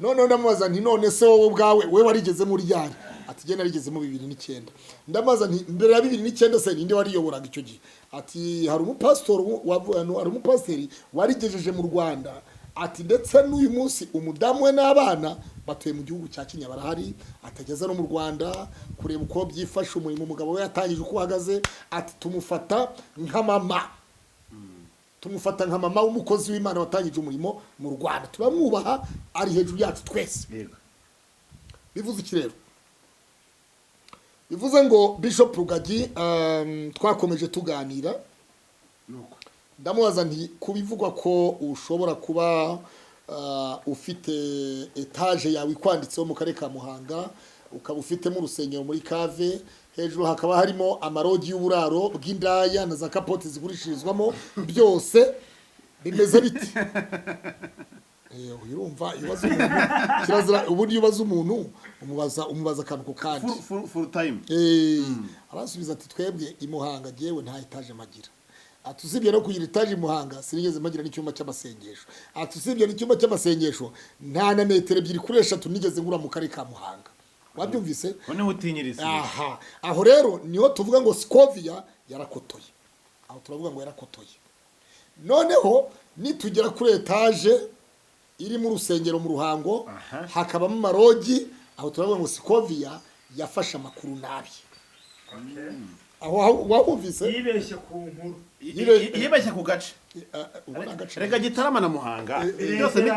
Noneho ndamubaza nti: "None se wowe ubwawe we warigezemo ryari?" Ati: "Jye narigezemo 2009." Ndamubaza nti: "Mbere ya 2009 se ninde wariyoboraga icyo gihe?" Ati: "Hari umupasitori hari umupasiteri warigejeje mu Rwanda." Ati: "Ndetse n'uyu munsi umudamu we n'abana batuye mu gihugu cya Kenya, barahari." Atageza no mu Rwanda kureba uko byifashe, umurimo umugabo we yatangije uko uhagaze. Ati: "Tumufata nka mama, tumufata nka mama w'umukozi w'Imana watangije umurimo mu Rwanda, turamwubaha, ari hejuru yacu twese." Bivuze iki rero? Bivuze ngo Bishop Rugagi, twakomeje tuganira, ndamubaza nti: "Kubivugwa ko ushobora kuba ufite etaje yawe ikwanditseho mu karere ka Muhanga, ukaba ufitemo urusengero muri cave, hejuru hakaba harimo amarogi y'uburaro bw'indaya na za kapote zigurishirizwamo, byose bimeze bite?" Urumva, iyo ubaza umuntu kirazira, ubundi iyo ubaza umuntu umubaza akantu ku kandi. Full time. Arasubiza ati: "Twebwe i Muhanga, jyewe nta etaje magira." Ati: "Usibye no kugira etaje i Muhanga, sinigeze magira n'icyumba cy'amasengesho." Ati: "Usibye n'icyumba cy'amasengesho, nta na metero 2 kuri 3 nigeze ngura mu karere ka Muhanga." Wabyumvise? Noneho utinyiriza. Aha, aho rero niho tuvuga ngo Scovia yarakotoye. Aho turavuga ngo yarakotoye. Noneho nitugera kuri etaje irimo urusengero mu Ruhango, hakabamo amarogi, aho turavuga ngo Scovia yafashe amakuru nabi. Aho wahumvise? Yibeshye ku nkuru. Yibeshye ku gace. Ubona agace. Reka, Gitarama na Muhanga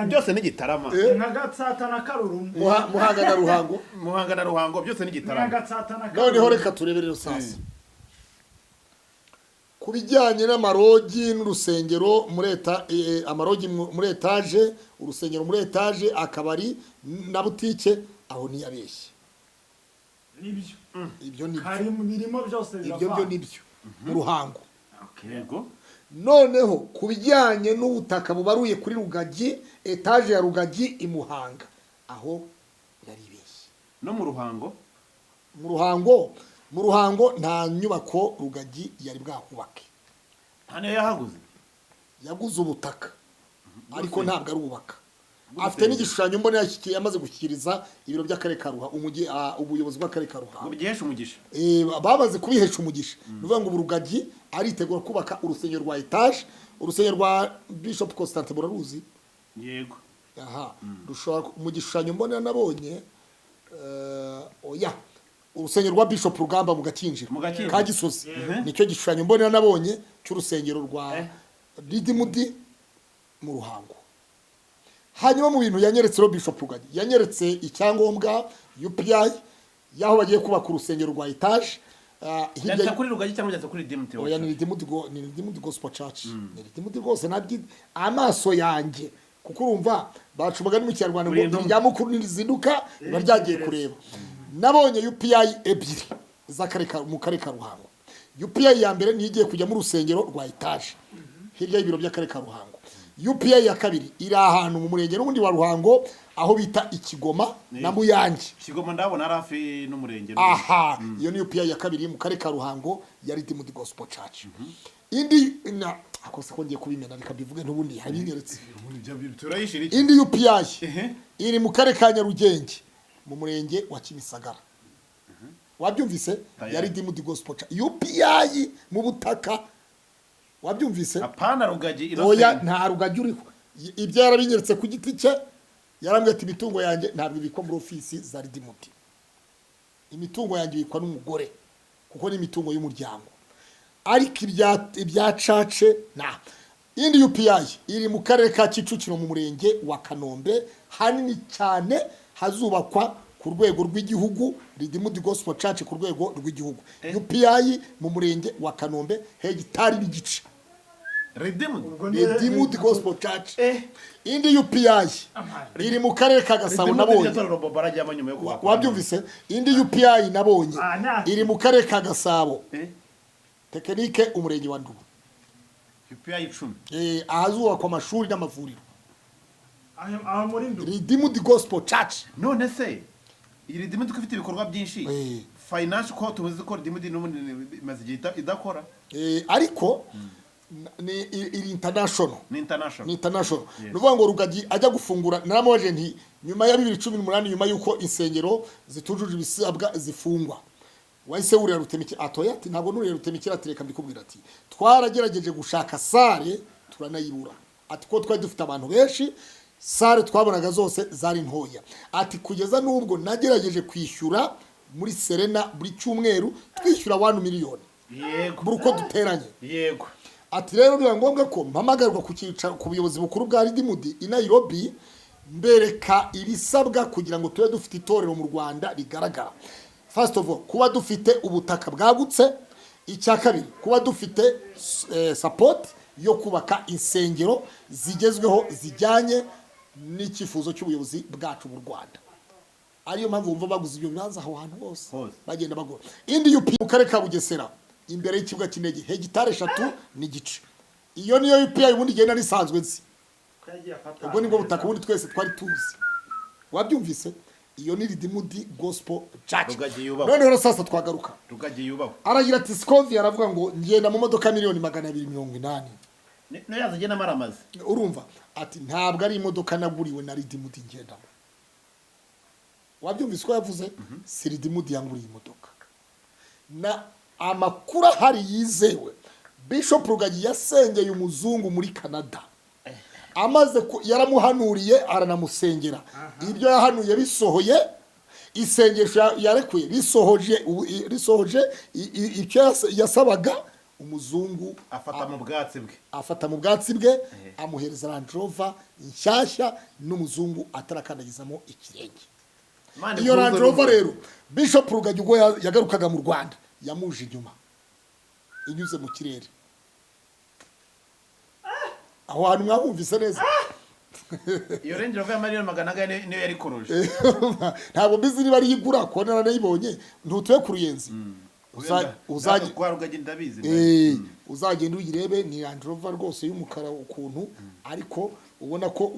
byose ni Gitarama. Nka Gatsata na Karurumu. Muhanga na Ruhango. Muhanga na Ruhango byose ni Nka Gitarama. Gatsata na Karurumu. Noneho reka turebe rero sasa ku bijyanye n'amarogi n'urusengero muri amarogi muri etaje, urusengero muri etaje, akabari na butike, aho ntiyabeshye. Nibyo. Ibyo ni byo. Hari birimo byose. Ibyo byo Biravanga. ni byo mu Ruhango. Noneho ku bijyanye n'ubutaka bubaruye kuri Rugagi, etaje ya Rugagi i Muhanga, aho yaribeshye. No mu Ruhango? Mu Ruhango nta nyubako Rugagi yari bwahubake. Nta niyo yahaguze? Yaguze ubutaka ariko ntabwo arubaka. Afite n'igishushanyo mbonera yamaze gushyikiriza ibiro by'akarere ka Ruhango, umujyi, ubuyobozi bw'akarere ka Ngo Ruhango. bigiheshe umugisha. Bamaze kubihesha umugisha. Ni ukuvuga ngo ubu Rugagi aritegura kubaka urusengero rwa etaje. Urusengero rwa Bishop Constantin muraruzi? Yego. Aha rushobora mu gishushanyo mbonera nabonye, oya, urusengero rwa Bishop Rugamba mu Gakinjiro. Mu Gakinjiro. Ka Gisozi, nicyo gishushanyo mbonera nabonye cy'urusengero rwa Redeemed mu Ruhango. Hanyuma mu bintu yanyeretse rero, Bishop Rugagi yanyeretse icyangombwa UPI y'aho bagiye kubaka urusengero rwa etaje, hirya Byanditse kuri Rugagi cyangwa byanditse kuri Redeemed? Oya, ni Redeemed ni Redeemed Gospel Church, ni Redeemed rwose, nabyi amaso yanjye, kuko urumva baca umugani mu Kinyarwanda ngo Uri intumwa. irya mukuru ntirizinduka riba ryagiye kureba. Nabonye UPI ebyiri mu karere ka Ruhango. UPI ya mbere niyo igiye kujyamo urusengero rwa etaje hirya y'ibiro by'akarere ka Ruhango. UPI ya kabiri iri ahantu mu murenge n'ubundi wa Ruhango, aho bita Ikigoma na Muyange. Kigoma ndabona ari hafi n'umurenge. Aha, iyo ni UPI ya kabiri mu karere ka Ruhango ya Redeemed Gospel Church. Indi na akose ko ngiye kubimena, reka mbivuge, n'ubundi yabinyeretse. Turayishira iki? Indi UPI iri mu karere ka Nyarugenge mu murenge wa Kimisagara. Wabyumvise? Tayari. Ya Redeemed Gospel Church, UPI mu butaka, wabyumvise? Apana Rugagi. Oya. Innocent. Nta Rugagi uriho. Ibyo yarabinyeretse ku giti cye. Yarambwiye ati: "Imitungo yanjye ntabwo ibikwa muri ofisi za Redeemed, imitungo yanjye ibikwa n'umugore kuko ni imitungo y'umuryango, ariko ibya church na." Indi UPI iri mu karere ka Kicukiro mu murenge wa Kanombe, hanini cyane hazubakwa. ku rwego rw'igihugu, Redeemed Gospel Church ku rwego rw'igihugu, UPI mu murenge wa Kanombe, hegitari n'igice. Redeemed. Ubwo ni Redeemed Gospel Church. Indi UPI iri mu karere ka Gasabo nabonye. Torero Bobo arajyamo nyuma yo kuhakora. Wabyumvise? Indi UPI nabonye Ah, iri mu karere ka Gasabo, Eh? Tekinike, umurenge wa Nduba. UPI 10. Ahazubakwa amashuri n'amavuriro. Aho muri Ndu. Redeemed Gospel Church. None se iyi Redeemed ko ifite ibikorwa byinshi, Eh. finance, ko tuzi ko Redeemed n'ubundi imaze igihe idakora? Ariko ni iri international. Ni international. Ni international. Ni ukuvuga ngo Rugagi ajya gufungura, naramubaje nti nyuma ya 2018, nyuma y'uko insengero zitujuje ibisabwa zifungwa, wahise wurira rutemikira? Atoya, ati ntabwo nuriye rutemikira. Ati reka mbikubwira, ati twaragerageje gushaka salle turanayibura, ati ko twari dufite abantu benshi, salle twabonaga zose zari ntoya, ati kugeza n'ubwo nagerageje kwishyura muri Serena buri cyumweru, twishyura 1 miliyoni buri uko duteranye. Ati rero biba ngombwa ko mpamagarwa ku cyicaro, ku buyobozi bukuru bwa Redeemed i Nairobi, mbereka ibisabwa kugira ngo tube dufite itorero mu Rwanda rigaragara. First of all, kuba dufite ubutaka bwagutse. Icya kabiri, kuba dufite support yo kubaka insengero zigezweho zijyanye n'icyifuzo cy'ubuyobozi bwacu mu Rwanda. Ariyo mpamvu wumva baguze ibyo bibanza aho hantu hose. Hose. Bagenda bagura. Indi UP mu karere ka Bugesera, imbere y'ikibuga cy'indege, hegitari 3.5. Iyo niyo UPI ubundi igenda risanzwe nzi. Ko yagiye afata. Ubwo nibwo butaka ubundi twese twari tuzi. Wabyumvise? Iyo ni Redeemed Gospel Church. Rugagi yubahwe. Noneho rero sasa twagaruka. Rugagi yubahwe. Aragira ati Scovia aravuga ngo ngenda mu modoka 280,000,000. Niyo yazigenda amaramaze. Urumva, ati ntabwo ari imodoka naguriwe na Redeemed ngendamo. Wabyumvise ko yavuze si Redeemed yanguriye imodoka. Na amakuru ahari yizewe, Bishop Rugagi yasengeye umuzungu muri Canada, amaze yaramuhanuriye aranamusengera. Ibyo yahanuye bisohoye, isengesho yarekuye risohoje, risohoje icyo yasabaga umuzungu. Afata mu bwatsi bwe. Afata mu bwatsi bwe, amuhereza Land Rover nshyashya n'umuzungu atarakandagizamo ikirenge. Imana Iyo Land iguhuze Rover n'umuntu. rero, Bishop Rugagi ubwo yagarukaga mu Rwanda, yamuje inyuma inyuze mu kirere. Aho hantu mwahumvise neza? Iyo Range Rover ya miliyoni 400 niyo yari koroje. Ntabwo mbizi niba ariyo igura, kuko naranayibonye. Ntutuye ku Ruyenzi? Kwa Rugagi ndabizi. Uzagenda uyirebe, ni Land Rover rwose y'umukara ukuntu, ariko ubona ko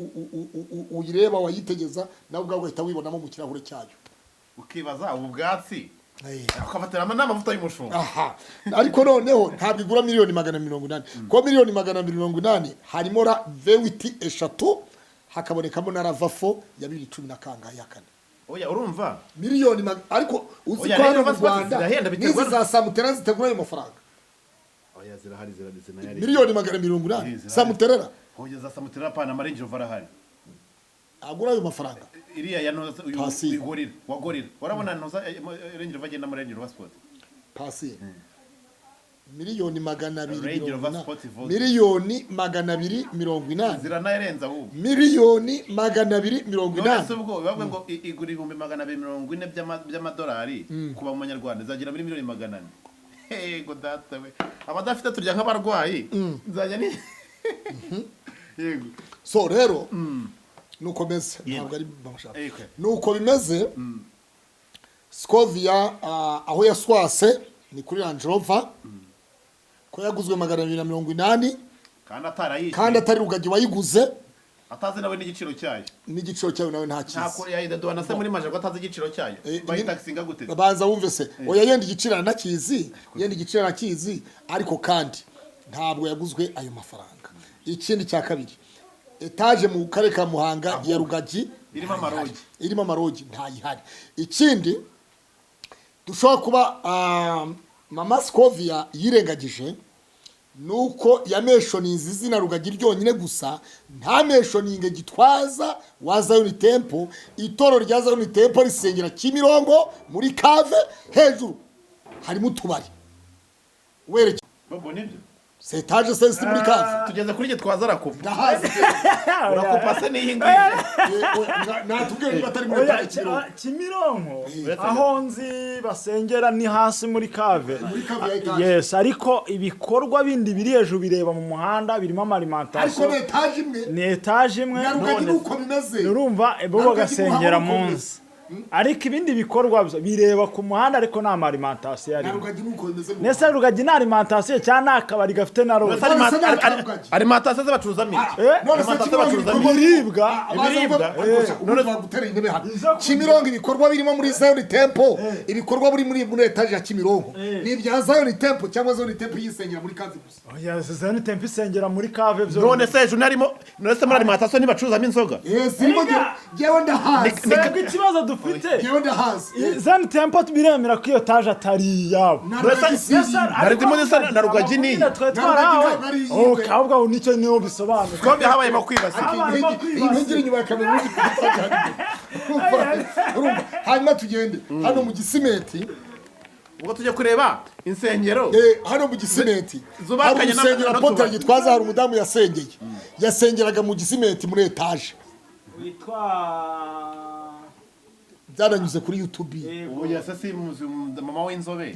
uyireba wayitegeza nawe ubwawe ugahita wibonamo mu kirahure cyayo. Ukibaza ubu bwatsi, ukafatiramo n'amavuta y'umushumba. Aha, ariko noneho ntabwo igura 180,000,000, kuko 280,000,000 harimo ra V8 eshatu, hakabonekamo na RAV4 ya bibiri cumi na kangahe ya kane. Oya, urumva. Miliyoni ariko uzi Oya, ko rero hano mu Rover Sport Rwanda zirahenda biterwa n'izi za Samuterera zitegura ayo mafaranga. Oya, zirahari, zinayari. 280,000,000. Zirahari. Samuterera. Oya, za Samuterera pana, ama Range Rover arahari. Agura ayo mafaranga? Iriya ya ntuza uyu. Pasi. Uyu Gorilla, wa Gorilla, urabona ntuza Range Rover agenda muri Range Rover Sport. Pasi 200,000,000 Range mirongo Rover inani. Sport Vogue. 280,000,000. Ziranayirenza ahubwo. 280,000,000. None se ubwo bavuga ngo igura 240,000 by'amadolari, kuba mu manyarwanda izagera muri 400,000,000. Yego data we, abadafite turya nk'abarwayi, nzajya ni yego. So rero nuko meze, ntabwo ari bamashaka. Yego. Nuko bimeze. Scovia, aho yaswase ni kuri Range Rover, ko yaguzwe 280. Kandi atarayishyuye. Kandi atari Rugagi wayiguze. Atazi nawe n'igiciro cyayo. N'igiciro cyayo nawe ntakizi. Ntako yayidaduha se muri maje ko atazi igiciro cyayo? Bayitakisinga gute? Banza wumve se. Oya, yenda igiciro aranakizi, yenda igiciro arakizi, ariko kandi ntabwo yaguzwe ayo mafaranga. Ikindi cya kabiri, etaje mu karere ka Muhanga ya Rugagi Irimo ntayihari. Amarogi. Irimo amarogi ntayihari. Ikindi dushobora kuba mama Scovia yirengagije nuko yamentioninze izina Rugagi ryonyine gusa, ntamentioninge Gitwaza wa Zion Temple. Itorero rya Zion Temple risengera Kimirongo muri cave, hejuru harimo utubari werekeye. Bobo, nibyo. Si Se etaje se si muri cave? Tugeze kuri Gitwaza, arakupa. Ndahazi. Urakupa se n'iyi ngiyi? Natubwire niba atari muri Oya, etaje Kimironko. Kimironko aho nzi basengera ni hasi muri cave. Muri cave ya etaje. Yes, ariko ibikorwa bindi biri hejuru bireba mu muhanda, birimo Ariko ama alimentation. ni etaje imwe. Ni etaje imwe. Na Rugagi ni uko bimeze. Urumva, bo Na Rugagi bagasengera muhabona uko munsi, ariko ibindi bikorwa byo bireba ku muhanda, ariko nta alimentation Na arimo. Rugagi ni uko bimeze. Nese Rugagi ni alimentation cyangwa ni akabari gafite na lodge? None se ni akarugagi? Alimentation se bacuruzamo iki? Eh? None se Alimentation Kimironko bacuruzamo ibikorwa Ibiribwa. Ibiribwa. None bagutera intebe hano. Kimironko ibikorwa birimo muri Zion Temple, ibikorwa biri muri etaje ya Kimironko ni ibya Zion Temple cyangwa Zion Temple yisengera muri cave gusa? Oya, Zion Temple isengera muri cave byo. None se hejuru ntarimo? None se muri alimentation ntibacuruzamo inzoga? Yes, zirimo. Jyewe ndahazi. Twebwe ikibazo dufite, Jyewe ndahazi. Zion Temple biremera ko iyo etaje atari iyabo. Na Rugagi si Yes, iyi. Nari ndimo nisa na Rugagi niyi. Twari Na Rugagi twarahawe. ntabwo ari iyiwe. Oh, kabwa ubu nicyo niho bisobanura. Twebwe habayemo kwibasira. Habayemo kwibasira. Iyi ntege inyuma ya kamera uri urumva. Hanyuma tugende hano mu Gisimenti. Ubwo tujya kureba insengero Hano mu Gisimenti zubakanye hari urusengero n'utubari. Apotre Gitwaza, hari umudamu yasengeye, yasengeraga mu Gisimenti muri etaje. Witwa Byananyuze kuri YouTube. Ubu yase si mama w'inzobe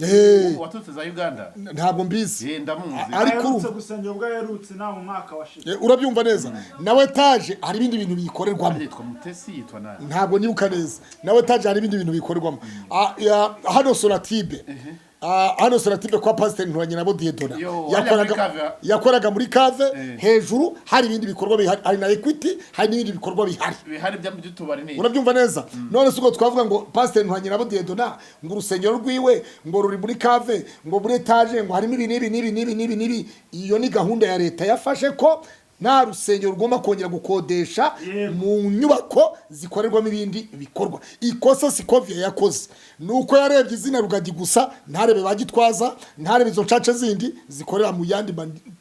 waturutse za Uganda? Ntabwo mbizi. Ndamuzi. Ariko Aherutse urumva gusengera, ubwo aherutse nta mu mwaka washize. Urabyumva neza, nawe etaje hari ibindi bintu biyikorerwamo. Yitwa Mutesi, yitwa nani? Ntabwo nibuka neza. Nawe etaje hari ibindi bintu bikorerwamo. Hano Sonatibe, hano Sonatibe kwa Pasiteri Nturanye nabo Dieudonné. Yo, hariya muri cave. Yakoraga muri cave hejuru, hari ibindi bikorwa bihari, hari na Equity, hari n'ibindi bikorwa bihari. Bihari by'utubari ni Urabyumva neza? None se ubwo twavuga ngo Pasiteri Nturanye nabo Dieudonné, ngo urusengero rwiwe ngo ruri muri cave, ngo muri etaje, ngo harimo ibi n'ibi n'ibi n'ibi n'ibi n'ibi? Iyo ni gahunda ya leta yafashe ko nta rusengero rugomba kongera gukodesha mu nyubako zikorerwamo ibindi bikorwa. Ikosa Scovia yakoze ni uko yarebye izina Rugagi gusa, ntarebe ba Gitwaza, ntarebe izo ncaca zindi zikorera mu yandi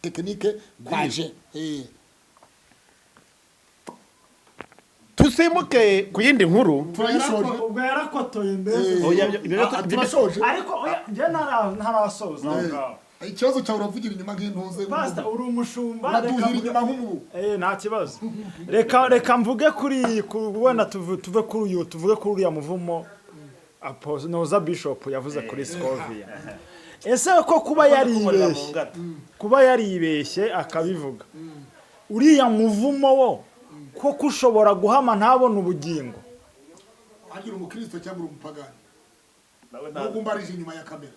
tekinike kwaje. Tusimuke ku yindi nkuru. Turayishoje. Ubwo yarakotoye mbese. Oya, Turashoje. Ariko oya, njye ntarasoza aho ngaho. Ikibazo cyawe, uravugira inyuma nk'intuze. Pastor, uri umushumba, reka Uraduhira inyuma nk'umubu. Nta kibazo, reka mvuge kuri wenda tuve kuri uyu, tuvuge kuri uriya muvumo Noza Bishop yavuze kuri Scovia. Ese ko kuba yaribeshye akabivuga, uriya muvumo wo koko ushobora guhama ntabone ubugingo? Agira umukristo cyangwa uri umupagani nubwo umbarije inyuma ya kamera?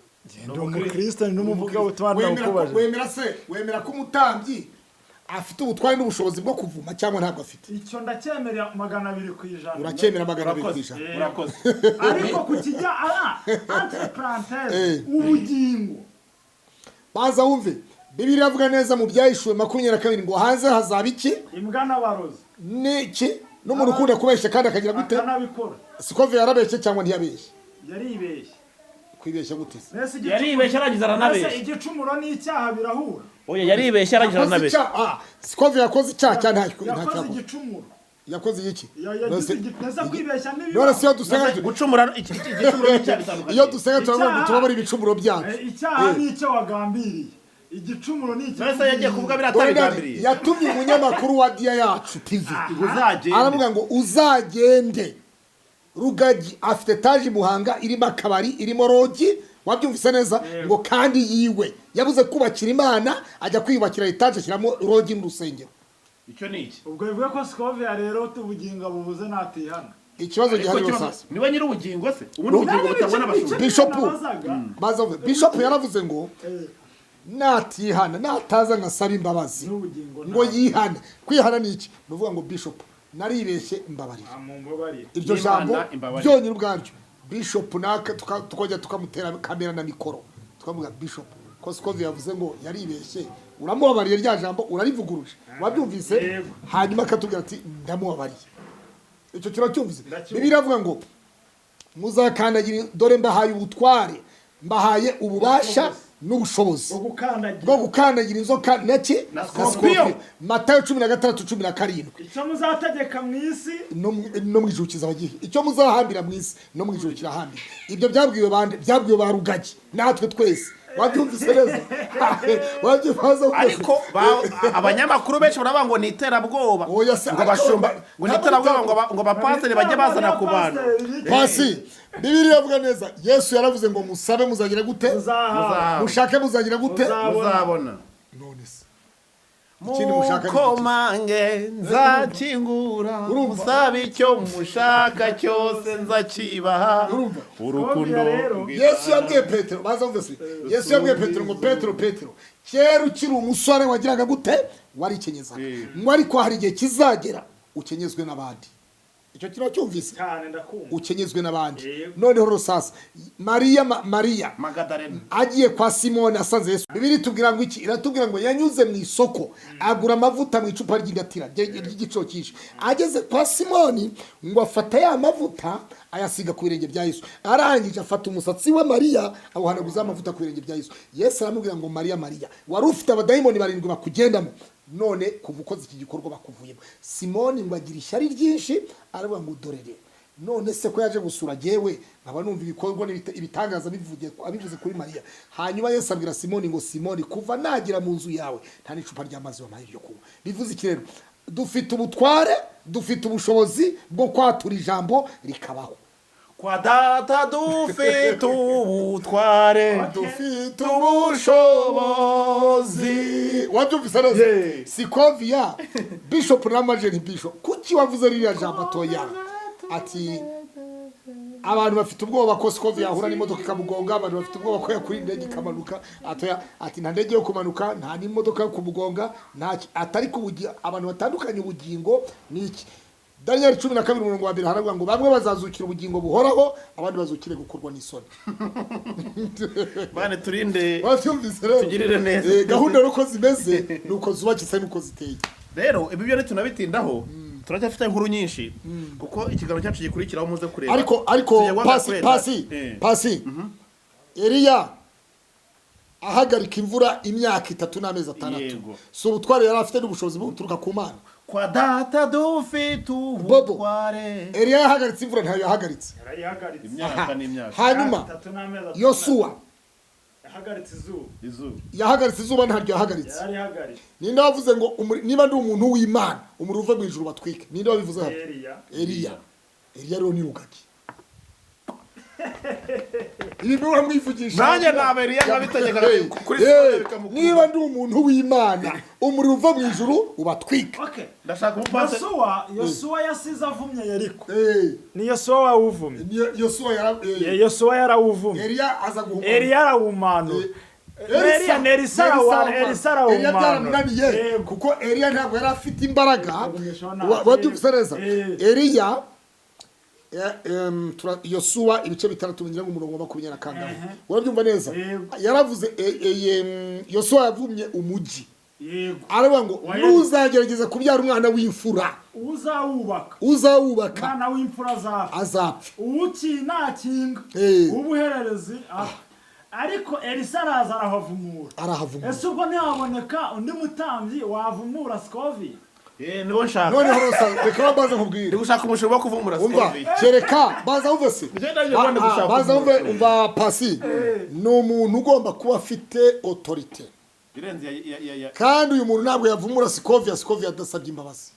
Ndi umukristo, ni n'umuvugabutumwa. Wemera Ndakubaje. Wemera se, wemera ko umutambyi afite ubutware n'ubushobozi bwo kuvuma cyangwa ntabwo afite? Icyo ndacyemerera 200%. Uracyemera 200%? Urakoze. Ariko ku kijya entre parenthèse ubugingo. Baza wumve, Bibiliya iravuga neza mu Byahishuwe 22 ngo hanze hazaba iki? Imbwa n'abarozi. N'iki? N'umuntu ukunda kubeshya kandi akagira gute? Akanabikora. Scovia yarabeshye cyangwa ntiyabeshye? Yaribeshye. Kwibeshya gute se? Mbese igicumuro- Yaribeshye arangiza aranabeshya. Mbese igicumuro n'icyaha birahura? Oya, yaribeshye arangiza Yakoze aranabeshya. icyaha. Scovia yakoze icyaha cyangwa ntacyo Yakoze yakoze? igicumuro. Yakoze iki? Yagize mbese kwibeshya n'ibibaho. None se iyo dusenga Gucumura, igicumuro n'icyaha bitandukanye. Iyo dusenga turavuga ngo tubabare ibicumuro byacu. Icyaha ni icyo wagambiriye, igicumuro ni icyo Mbese yagiye kuvuga biriya Dore atabigambiriye? Yatumye umunyamakuru wa Diya Yacu TV, Uzagende. aravuga ngo uzagende, Rugagi afite etaje i Muhanga irimo akabari, irimo lodge. Wabyumvise neza? Ngo kandi yiwe yabuze kubakira Imana, ajya kwiyubakira etaje, ashyiramo lodge n'urusengero. Icyo ni iki? Ubwo bivuga ko Scovia rero ubugingo bubuze natihana. Ikibazo Ariko gihari kibazo- sasa. Niwe nyiri ubugingo se? Ubundi ubugingo butangwa n'abashumba. Bishop, baza bavuge, Bishop yaravuze ngo natihana, nataza ngasaba imbabazi, N'ubugingo. Ngo yihane. Kwihana ni iki? Ni uvuga ngo Bishop, naribeshye, mbabarira. Mumbabarire. Iryo N'Imana jambo imbabarire. byonyine ubwaryo, Bishop naka tukajya tukamutera kamera na mikoro, tukavuga: "Bishop, ko Scovia yavuze ngo yaribeshye, uramubabariye? Rya jambo urarivuguruje?" Wabyumvise? Yego. Hanyuma akatubwira ati: "Ndamubabariye." Icyo kiracyumvise? Ndacyumva. Bibiliya iravuga ngo muzakandagira, dore mbahaye ubutware, mbahaye ububasha n'ubushobozi Bwo gukandagira. Bwo gukandagira inzoka naki? Na Na scorpion. scorpion. Matayo 16:17. Icyo muzategeka mu isi No mu ijuru kizaba gihe, icyo muzahambira mu isi no mu ijuru kirahambira. Ibyo byabwiwe bande? Byabwiwe ba Rugagi natwe twese. Wabyumvise neza? Wabyumvise? Ariko abanyamakuru benshi baravuga ngo ni iterabwoba, Oya se, ngo bashumba, ngo ni iterabwoba, ngo abapasiteri bajye bazana ku bantu. Pasi, Bibiliya iravuga neza. Yesu yaravuze ngo musabe muzagira gute? Muzahawe. Mushake muzagira gute? Muzabona. None se ikindi mushaka ni iki? Mukomange nzakingura, Urumva? musabe icyo mushaka cyose nzakibaha. Urumva? Urukundo Kobya rero. Yesu yabwiye Petero, baza wumve se, Yesu yabwiye Petero ngo: "Petero, Petero, kera ukiri umusore wagiraga gute? Warikenyeza." Ngo ariko hari igihe kizagera ukenyezwe n'abandi. Icyo kintu cyumvise? Cyane, ndakumva. Ukenyezwe n'abandi. Yego. Noneho rero sasa Mariya Mariya Magadarena agiye kwa Simoni asanze Yesu, Bibiliya itubwira ngo iki? Iratubwira ngo yanyuze mu isoko agura amavuta mu icupa ry'indatira ry'igiciro cyinshi. Ageze kwa Simoni ngo afata ya mavuta ayasiga ku birenge bya Yesu. Arangije afata umusatsi we Mariya awuhanaguza amavuta ku birenge bya Yesu. Yesu aramubwira ngo: "Mariya, Mariya, wari ufite abadayimoni barindwi bakugendamo, none kuva ukoze iki gikorwa bakuvuyemo." Simoni ngo agira ishyari ryinshi, aravuga ngo: "Dorere, none se ko yaje gusura jyewe nkaba numva ibikorwa ibitangaza bivugiye abivuze kuri Mariya?" Hanyuma Yesu abwira Simoni ngo: "Simoni, kuva nagira mu nzu yawe nta n'icupa ry'amazi wampaye ryo kunywa." Bivuze iki rero? Dufite ubutware, dufite ubushobozi bwo kwatura ijambo rikabaho. Kwa data dufite ubutware, dufite ubushobozi. Wabyumvise neza? Sikoviya bishop na majeri bishop, kuki wavuze ririya jambo atoya? Ati abantu bafite ubwoba ko Sikoviya yahura n'imodoka ikamugonga, abantu bafite ubwoba ko yakura indege ikamanuka. Atoya ati nta ndege yo kumanuka, nta n'imodoka yo kumugonga, nta atari ku abantu batandukanye. Ubugingo ni iki? Daniel 12 umurongo wa mbere haravuga ngo bamwe bazazukira ubugingo buhoraho, abandi bazukire gukorwa n'isoni. Bane turinde. Wabyumvise rero? Tugirire neza. Gahunda nuko zimeze, nuko zubakitse, nuko ziteye. Rero ibi byo ntitunabitindaho, turacyafite inkuru nyinshi kuko ikiganiro cyacu gikurikiraho muze kureba. Ariko Tujya guhagarara pasi kuri pasi pasi, Eliya ahagarika imvura imyaka 3 n'amezi 6. Si ubutware yari afite n'ubushobozi buturuka ku Mana? Kwa data dufite Bobo. ubutware. Eliya yahagaritse imvura? Ntayo yahagaritse. Yarayihagaritse. Imyaka n'imyaka. Hanyuma 3 n'amezi 6. Yosuwa yahagaritse izuba. Izuba. Yahagaritse izuba? Ntaryo yahagaritse. Yararihagaritse. Ninde wavuze ngo niba ndi umuntu w'Imana, umuriro uve mu ijuru batwike? Ninde wabivuze hano? Eliya. Eliya. Eliya rero ni Rugagi, ibi biba mwivugisha. Nanjye naba Eliya nkabitegeka Hey, kuri hey, Sikoviya bikamukunda. Niba ndi umuntu w'Imana, umuriro uva mu ijuru ubatwika. Okay. Ndashaka umupasiteri. Yosuwa yasize avumye Yeriko. Hey, Ni Yosuwa wawuvumye. Yosuwa Yosuwa yarawuvumye. Eliya aza guhumana. Eliya arawumanura. Eliya ni Elisa. Elisa Eliya arawumanura. byaramunaniye. Yego. Kuko Eliya ntabwo yari afite imbaraga. Wabyumvise Wabyumvise neza? Eliya Yosuwa ibice 6, ngira ngo umurongo wa makumyabiri na kangahe. Urabyumva neza? Yego. Yaravuze Yosuwa yavumye umujyi, aravuga ngo Wa Yeriko. nuzagerageza kubyara umwana w'imfura, Uzawubaka, uzawubaka, umwana w'imfura azapfa. Azapfa. Uwuki nakinga ubuhererezi ariko Elisa araza arahavumura. Arahavumura. Ese ubwo ntihaboneka undi mutambyi wavumura Sikovi? Eh, niwo nshaka. Noneho rosa, reka baza nkubwire. Ndi gushaka umushinga wo kuvumura Umva. Sikoviya. Kereka baza wumve se. Njye ndaje mbona gushaka Baza wumve. umuntu. Umva pasi, ni umuntu ugomba kuba afite autorité Irenze ya kandi uyu muntu ntabwo yavumura Sikovia, Sikovia adasabye imbabazi,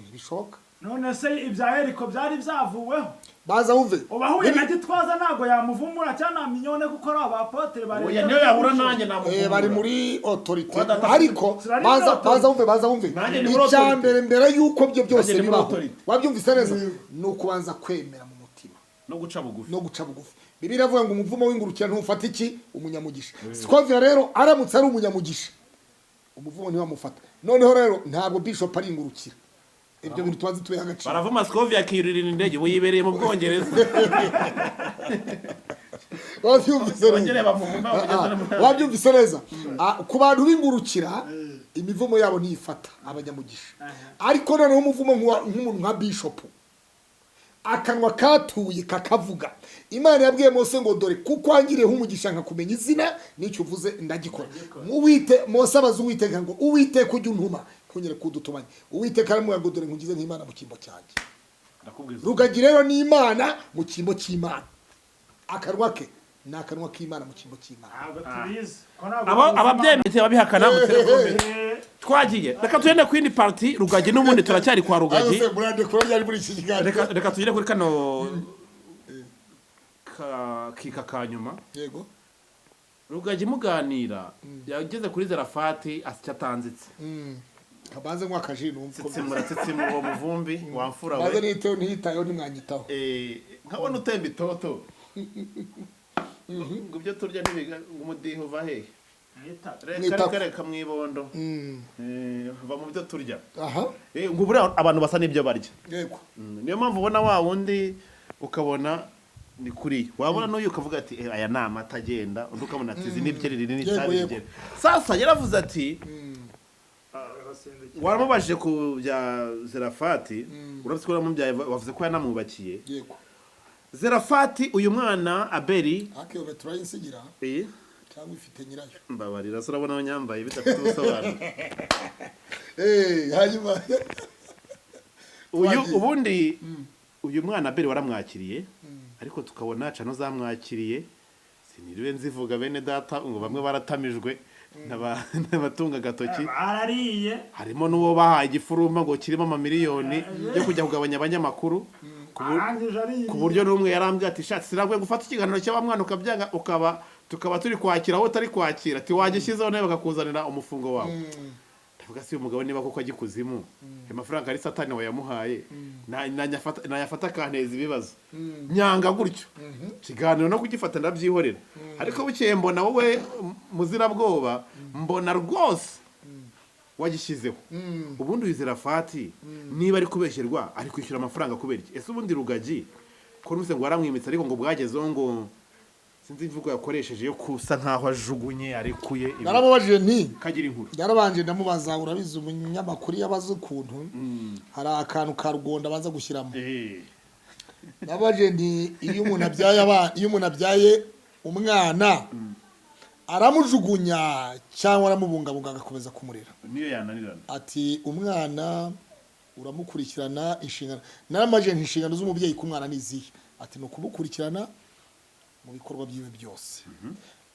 ntibishoboka. None se ibya Yeriko byari byavuweho? Baza wumve. Uba ahuye na Gitwaza ntabwo yamuvumura cyangwa na Minyone, kuko ari abapotere Oya, niyo yahura nanjye Eh, bari namuvumura. muri autorité. Kwa data- Ariko Turari baza muri autorité. baza wumve, baza wumve. Nanjye ni muri Icya autorité. mbere, mbere yuko byo byose Nanjye ni muri bibaho, autorité. wabyumvise neza, ni ukubanza kwemera mu mutima no guca bugufi. No guca bugufi. Bibiliya iravuga ngo umuvumo w'ingurukira ntufata iki? Umunyamugisha. Sikovia rero aramutse ari umunyamugisha, umuvumo ntiwamufata. Noneho rero ntabwo bishop ari ingurukira, ibyo bintu tubanze tubihe agaciro. Baravuma Sikoviya akiyuririra indege, ubu yibereye mu Bwongereza. Wabyumvise neza? Bongere bamuvuma bamugeze no muri- Wabyumvise neza? Ku bantu b'ingurukira imivumo yabo ntiyifata abanyamugisha, ariko noneho umuvumo nk'umuntu nka bishop, akanwa katuye kakavuga. Imana yabwiye Mose ngo: "Dore kuko wangiriyeho umugisha nkakumenya izina, n'icyo uvuze ndagikora." Uwite Mose abaza Uwiteka ngo: "Uwiteka, ujya untuma ntunyere kudutumanye?" Uwiteka aramubwira ngo: "Dore nkugize nk'Imana mu cyimbo cyanjye." Ndakubwiza. Rugagi rero ni Imana mu cyimbo cy'Imana, akanwa ke. Ni akanwa k'Imana mu cyimbo cy'Imana. Ntabwo tubizi ko ntabwo tuzi. Ababyemeye babihakana mutere comment. Twagiye, reka tugende ku yindi partie. Rugagi, n'ubundi turacyari kwa Rugagi. Ariko se murande kura byari muri iki kiganiro? Reka tugere kuri kano kika ka nyuma. Yego. Rugagi muganira yageze kuri Zerafati asya atanzitse. Kabanze nkwa kaji numva ko Tsitsimura, tsitsimura uwo muvumbi wamfura Maze we. niteho ntiyitayeho, ntimwanyitaho. Nkabona utemba itoto ngo ibyo turya ntibiga, ngo umudiho uva hehe? Reka. Mwitako. Reka reka, mu ibondo. Va mu byo turya. Aha. Ngo buriya abantu basa n'ibyo barya. Yego. Niyo mpamvu ubona wa wundi ukabona ni kuriya, wabona n'uyu ukavuga ati: "Eh, aya ni amata agenda", undi ukabona ati: "Izi ni byeri, iri ni itabi Yego. rigenda." Sasa yaravuze ati, waramubajije ku bya Zerafati, urabona ko yaramubyaye, wavuze ko yanamwubakiye. Yego. Zerafati, uyu mwana Abeli. Ariko iyo turayinsigira cyangwa ifite nyirayo? Mbabarira se, urabona nyambaye bidafite ubusobanuro? Hanyuma Uyu Twagiye. Ubundi uyu mwana Abeli waramwakiriye, ariko tukabona cano zamwakiriye, siniriwe nzivuga, bene data, ngo bamwe baratamijwe n'abatunga agatoki. Barariye. Harimo n'uwo bahaye igifurumba ngo kirimo amamiliyoni yo kujya kugabanya abanyamakuru Arangije ariye. ku buryo n'umwe yarambwiye ati: "Shatse sinakwiye gufata ikiganiro cy'abamwana ukabyanga, ukaba tukaba turi kwakira aho utari kwakira", ati: "Wagishyizeho nawe bakakuzanira umufungo wawe." Ndavuga: "Si uyu mugabo niba koko ajya ikuzimu, ayo mafaranga ari Satani wayamuhaye, nayafata akanteza ibibazo." Nyanga gutyo ikiganiro no kugifata ndabyihorera. Ariko bukeye mbona wowe muzirabwoba, mbona rwose wagishyizeho. Ubundi uyu Zerafati niba ari kubeshyerwa, ari kwishyura amafaranga kubera iki? Ese ubundi Rugagi, ko numvise ngo waramwimitse, ariko ngo bwagezeho, ngo sinzi imvugo yakoresheje yo kusa nkaho ajugunye arekuye Naramubajije nti kagira inkuru. Yarabanje ndamubaza, urabizi umunyamakuru iyo abaza ukuntu hari akantu ka rugonda abanza gushyiramo. Nabajije nti: "Iyo umuntu abyaye abana, iyo umuntu abyaye umwana, aramujugunya cyangwa aramubungabunga agakomeza kumurera?" Niyo yananirana. Ati: "Umwana uramukurikirana, inshingano." Naramajije nti: "Inshingano z'umubyeyi ku mwana ni izihe?" Ati: "Ni ukumukurikirana mu bikorwa byiwe byose."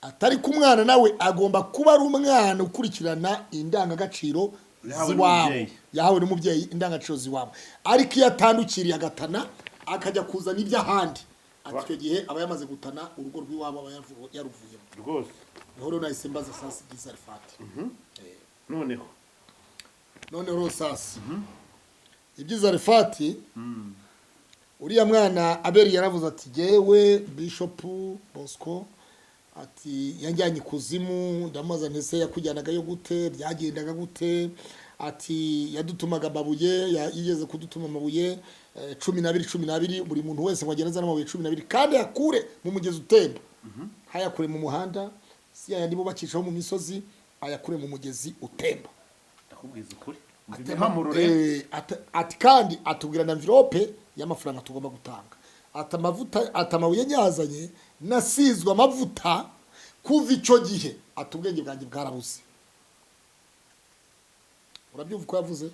Atari ku mwana nawe agomba kuba ari umwana ukurikirana indangagaciro Yahawe z'iwabo. n'umubyeyi. Yahawe n'umubyeyi, indangagaciro z'iwabo. Ariko iyo atandukiriye agatana akajya kuzana iby'ahandi, ati icyo gihe aba yamaze gutana, urugo rw'iwabo aba yaruvuyemo. Rwose. Niho rero nahise mbaza sasa ibyiza Rifati. Noneho Noneho rero sasa ibyiza Rifati, uriya mwana Abeli yaravuze ati: "Jyewe Bishop Bosco," ati, "yanjyanye ikuzimu." Ndamubaza nti: "Ese yakujyanagayo gute? Byagendaga gute?" Ati: "Yadutumaga amabuye, yigeze kudutuma amabuye 12 12, buri muntu wese ngo agende azane amabuye 12 kandi yakure mu mugezi utemba, hayakure mu muhanda, si yayandi bubakishaho mu misozi, ayakure mu mugezi utemba." Ndakubwiza ukuri. Imihamurure. Ati kandi atubwira na envelope y'amafaranga tugomba gutanga. Ati amavuta, ati amabuye nyazanye nasizwe amavuta, kuva icyo gihe, ati ubwenge bwanjye bwarabuze. Urabyumva uko yavuze?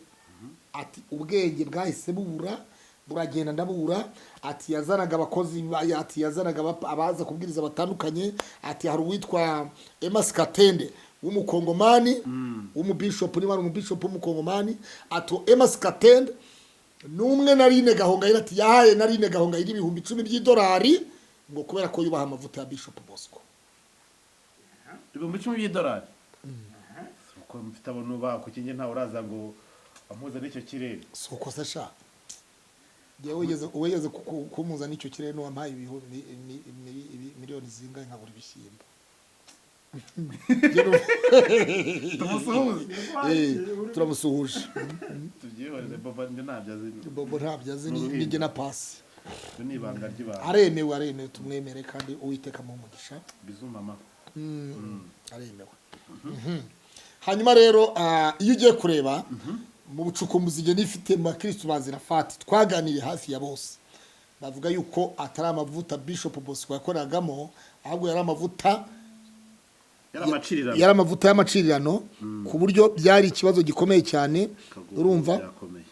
Ati ubwenge bwahise bubura, buragenda, ndabura. Ati yazanaga abakozi ati yazanaga abaza kubwiriza batandukanye. Ati hari uwitwa Emas Katende w'umukongomani, w'umubishopu, niba ari umubishopu w'umukongomani. Ati Emas Katende n'umwe Narine Gahongayire, ati yahaye Narine Gahongayire 10,000 by'idolari ngo kubera ko yubaha amavuta ya Bishop Bosco. 10,000 by'idolari, uko mfite abantu bakukinye, ntawe uraza ngo ampuze n'icyo kirere. Si uko se sha, njyewe wigeze kumuza n'icyo kirere n'uwampaye miliyoni zingahe nkabura ibishyimbo. Tumusuhuze. Turamusuhuje. Tubyihorere, Bobo njye ntabyo azi. Bobo ntabyo azi, Ni uruhinja. nijye na pasi. Ibyo ni ibanga ry'ibanga. Aremewe, aremewe, tumwemere kandi Uwiteka amuhe umugisha. Bizu mama. Aremewe. Hanyuma rero iyo ugiye kureba mu bucukumbuzi igihe nifite mu bakristu ba Zerafati twaganiriye, hafi ya bose bavuga yuko atari amavuta Bishop Bosco yakoragamo, ahubwo yari amavuta Yari amacirirano. Yari amavuta y'amacirirano, ku buryo byari ikibazo gikomeye cyane. Urumva? Byakomeye.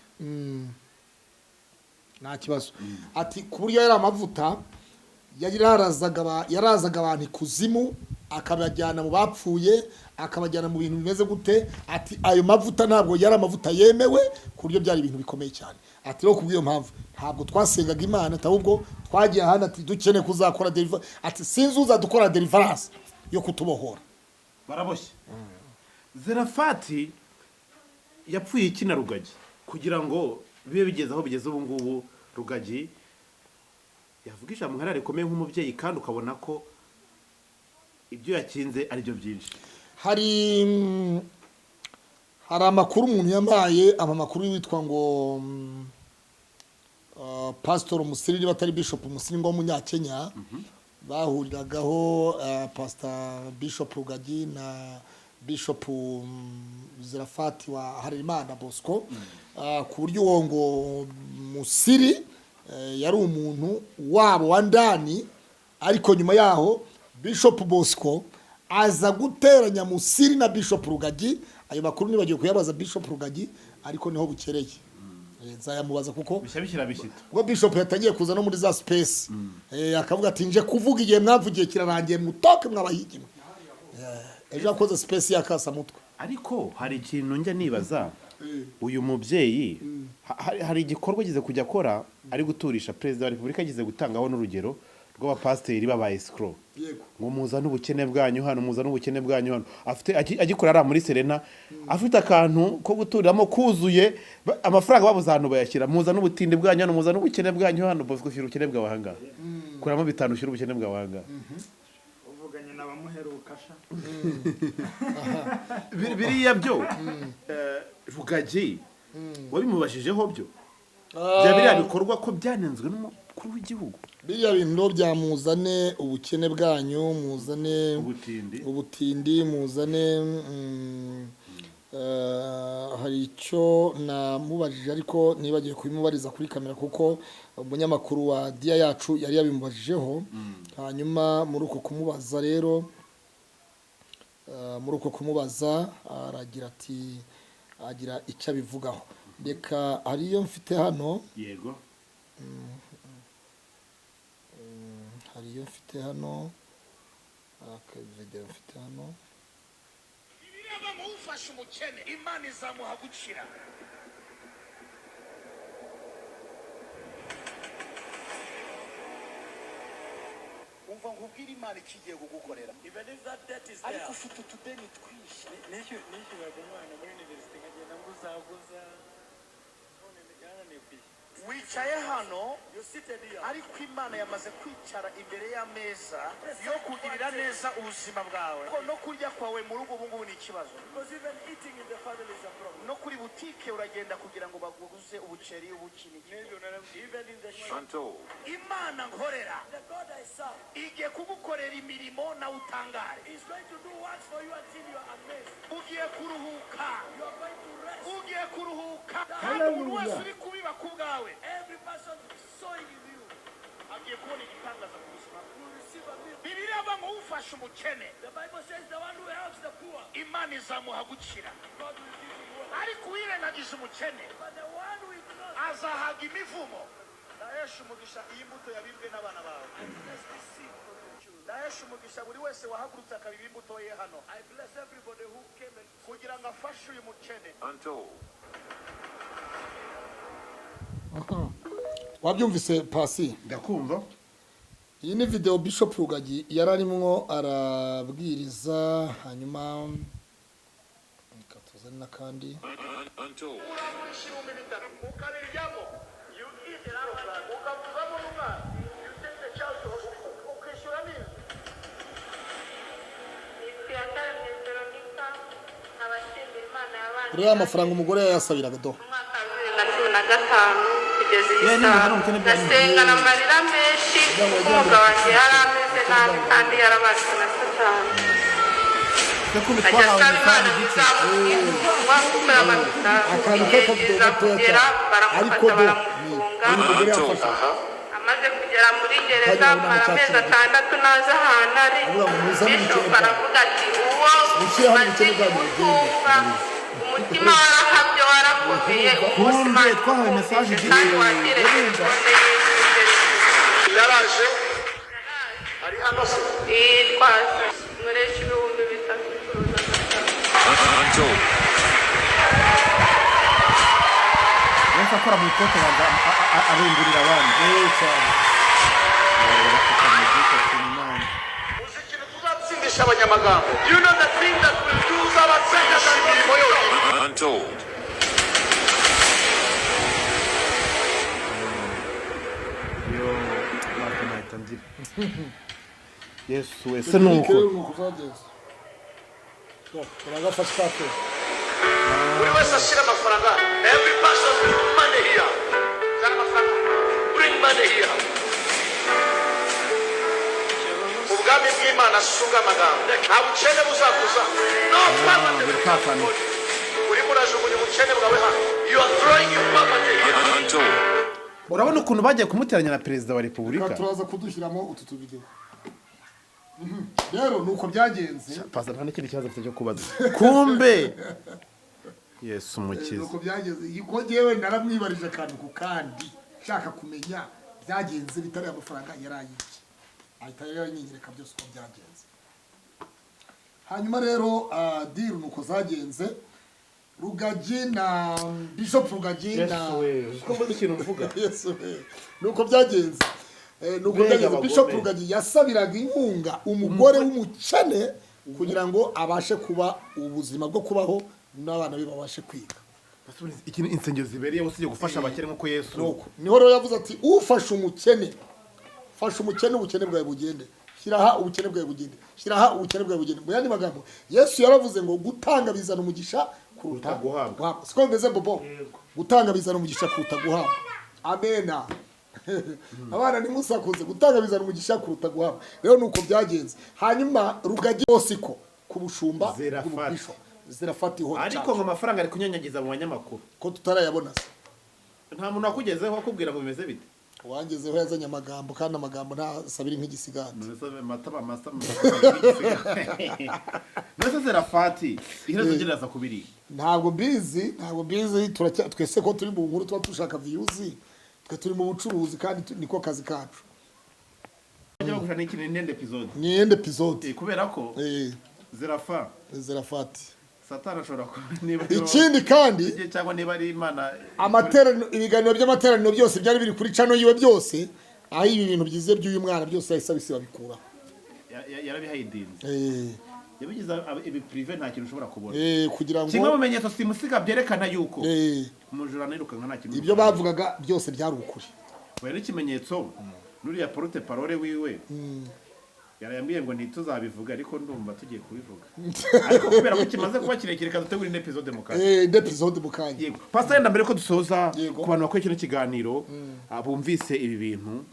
Nta kibazo. Ati ku buryo yari amavuta Yarazaga abantu ikuzimu, akabajyana mu bapfuye, akabajyana mu bintu bimeze gute. Ati ayo mavuta ntabwo yari amavuta yemewe, ku buryo byari ibintu bikomeye cyane. Ati rero kubw'iyo mpamvu ntabwo twasengaga Imana, ati ahubwo twagiye ahandi. Ati dukeneye kuzakora deliverance. Ati sinzi uzadukora deliverance yo kutubohora. Baraboshye. Zerafati yapfuye iki na Rugagi kugira ngo bibe bigeze aho bigeze ubu ngubu? Rugagi yavuga ijambo nka rikomeye nk'umubyeyi, kandi ukabona ko ibyo yakinze ari byo byinshi. Hari amakuru umuntu yambaye, ama makuru witwa ngo Pastor Musiri, niba atari Bishop Musiri, ngo w'umunyakenya bahuriragaho, Pastor Bishop Rugagi na Bishop Zerafati wa Harerimana Bosco, ku buryo uwo ngo Musiri yari umuntu wabo wa ndani. Ariko nyuma yaho Bishop Bosco aza guteranya Musiri na Bishop Rugagi. Ayo makuru nibagiwe kuyabaza Bishop Rugagi, ariko niho bukereye. Nzayamubaza kuko bishya bishyira bishyito. Ubwo Bishop yatangiye kuza no muri za space, akavuga ati nje kuvuga, igihe mwavugiye kirarangiye, mutoke mwabahigimwe. Ejo yakoze space y'akasamutwe. Ariko hari ikintu njya nibaza: uyu mubyeyi hari igikorwa ageze kujya akora, ari guturisha Perezida wa Repubulika, ageze gutangaho n'urugero rw'abapasiteri babaye escroc, ngo muzane ubukene bwanyu hano, muzane ubukene bwanyu hano. Afite agikora ari muri Serena, afite akantu ko guturiramo kuzuye, amafaranga babuze ahantu bayashyira. Muzane ubutindi bwanyu hano, muzane ubukene bwanyu hano. Bosco, ushyira ubukene bwawe ahangaha, kuramo 5, ushyira ubukene bwawe ahangaha. Uvuganye n'abamuheruka sha. Biriya byo, Rugagi wabimubashijeho byo bya biriya bikorwa ko byanenzwe n'umukuru w'igihugu? Biriya bintu rero bya muzane ubukene bwanyu, muzane ubutindi, ubutindi, muzane, hari icyo namubajije ariko nibagiwe kubimubariza kuri kamera, kuko umunyamakuru wa Diya yacu yari yabimubajijeho. Hanyuma muri uko kumubaza rero, muri uko kumubaza aragira ati, agira icyo abivugaho. Reka, hari iyo mfite hano. Yego. Hari iyo mfite hano, video mfite hano. Bibiliya ngo ufashe umukene, Imana izamuha gukira. Umva nkubwire, Imana ikigiye kugukorera, ariko ufite utudeni twinshi. Nishyuraga umwana muri université, nkagenda nguzaguza, none byarananiye kwishyura. Wicaye hano, ariko Imana yamaze kwicara imbere y'ameza yo kugirira neza ubuzima bwawe. Ko no kurya kwawe mu rugo ubu ngubu ni ikibazo, no kuri butike uragenda kugira ngo baguze ubuceri, ubuki n'iki. Imana nkorera igiye kugukorera imirimo nawe utangare. Ugiye kuruhuka, ugiye kuruhuka, kandi umuntu wese uri kubiba ku bwawe agiye kubona igitangaza ku buzima bwe. Bibiliya avuga ngo ufashe umukene, Imana izamuha gukira, ariko uwirengagije umukene azahaga imivumo. Ndahesha umugisha iyi mbuto yabibwe n'abana bawe. Ndahesha umugisha buri wese wahagurutse akabiba imbuto ye hano kugira ngo afashe uyu mukene. Untold. Wabyumvise, Pasi? Ndakumva. Iyi ni video Bishop Rugagi yari arimwo arabwiriza. Hanyuma reka tuzane n'akandi. Untold. 3,000 ukabiryamo, you eat it, ukavuzamo n'umwana, you take the child to hospital, ukishyura n'inzu. Nitwa Veronica, nkaba nshimira Imana yabanje Rero amafaranga umugore yayasabiraga do. mu mwaka wa 2015 kugeza iyi Yeah, saha ni ubukene bwanyu. ndasengana amarira menshi, kuko umugabo wanjye yari ameze nabi kandi yarabaswe na Satani. Sekunde Ajya twahawe asaba Imana message igice. kuzamuha Akantu igihe k'akavido kiza gatoya kugera, cyane, ariko baramufata, do ni baramufunga. uyu mugore yafashe. Amaze kugera muri gereza, Hajya amara ubona amezi cyatsi. 6 ntazi ahantu ari. Avuga ngo muzane Bishop ubukene bwanyu. aravuga ati uwo Mushyire hano maze ubukene bwanyu mugende. gutunga, umutima warahabye, warakomeye, umunsi Kumbe Imana twahawe message ikumvise igice. kandi wakire telefone ye. Yaraje. Nditwaza, nkoresha 3000 ncuruza agasaro. Untold. Yahise akora mu ikote, banza abimburira abandi. Cyane. Uzi ikintu tuzatsindisha abanyamagambo? You know the thing that will do? Uzabatsindisha imirimo yonyine. Untold. Yo, mwaka nahita ndira. Yesu wese, nuko Rero nuko byagenze. Turagafashe kake. Buri wese ashyira amafaranga. Every person bring money here. Zana amafaranga, bring money here. Ubwami bw'Imana si ubw'amagambo. Nta bukene buzakuza, no poverty. Dore ka kantu. Urimo urajugunya ubukene bwawe hano. You are throwing your poverty here. Untold. Urabona ukuntu bagiye kumuteranya na perezida wa Reka repubulika. turaza kudushyiramo utu tuvidewo. Rero nuko byagenze. Pasa, nta n'ikindi kibazo afite cyo kubaza. Kumbe Yesu umukiza. Nuko byagenze ko njyewe naramwibarije akantu ku kandi, nshaka kumenya byagenze bitari amafaranga yari ayiki, ahita yanyereka byose uko byagenze. Hanyuma rero deal nuko zagenze, Rugagi na Bishop Rugagi na Uko mbona ikintu mvuga. Yesu we. Nuko byagenze. Nuko Mbega byagenze. abagome. Bishop Rugagi yasabiraga inkunga umugore w'umukene kugira ngo abashe kuba ubuzima bwo kubaho n'abana be babashe kwiga. Ikintu insengero zibereyeho usibye gufasha abakene, nk'uko Yesu Nuko niho rero yavuze ati: "Ufashe umukene, fasha umukene, ubukene bwawe bugende. Shyira aha, ubukene bwawe bugende. Shyira aha, ubukene bwawe bugende." Mu yandi magambo, Yesu yaravuze ngo gutanga bizana umugisha kuruta guhabwa. Siko bimeze, Bobo? Gutanga bizana umugisha kuruta guhabwa. Amena. Abana ntimusakuze. Gutanga bizana umugisha kuruta guhabwa. Rero nuko byagenze. Hanyuma Rugagi Bosiko ku bushumba Zerafati. bw'ububisho Zerafati ho. Ariko ngo amafaranga ari kunyanyagiza mu banyamakuru. Ko tutarayabona se? Nta muntu wakugezeho akubwira ngo bimeze bite? Uwangezeho yazanye amagambo, kandi amagambo ntasabira nk'igisigati. Amata mbese. Zerafati iherezo gereza kubiri. Ntabwo mbizi, ntabwo mbizi. Twese ko turi mu nkuru, tuba dushaka views. Twe turi mu bucuruzi kandi niko kazi kacu. Bajya bagusha n'ikintu n'indi episode. Ni iyindi episode. Kubera ko Zerafa Zerafati. Satani ashobora kuba niba Ikindi kandi, cyangwa niba ari Imana. Amateraniro, ibiganiro by'amateraniro byose byari biri kuri channel yiwe byose, aho ibi bintu byize by'uyu mwana byose yahise abisiba, bikuraho. Yarabihayidinze. Yabigize ibi privé, nta kintu ushobora kubona. Kugira ngo Kimwe mu bimenyetso simusiga byerekana yuko umujura nirukanka nta kintu. Ibyo bavugaga byose byari ukuri. Oya, n'ikimenyetso nuriya porte parole wiwe yarayambwiye ngo ntituzabivuga, ariko ndumva tugiye kubivuga. Ariko kubera ko kimaze kuba kirekire, reka dutegure indi episode mu kanya. Indi episode mu kanya. Yego pastor, yenda mbere ko dusoza, Yego. ku bantu bakora kino kiganiro, bumvise ibi bintu,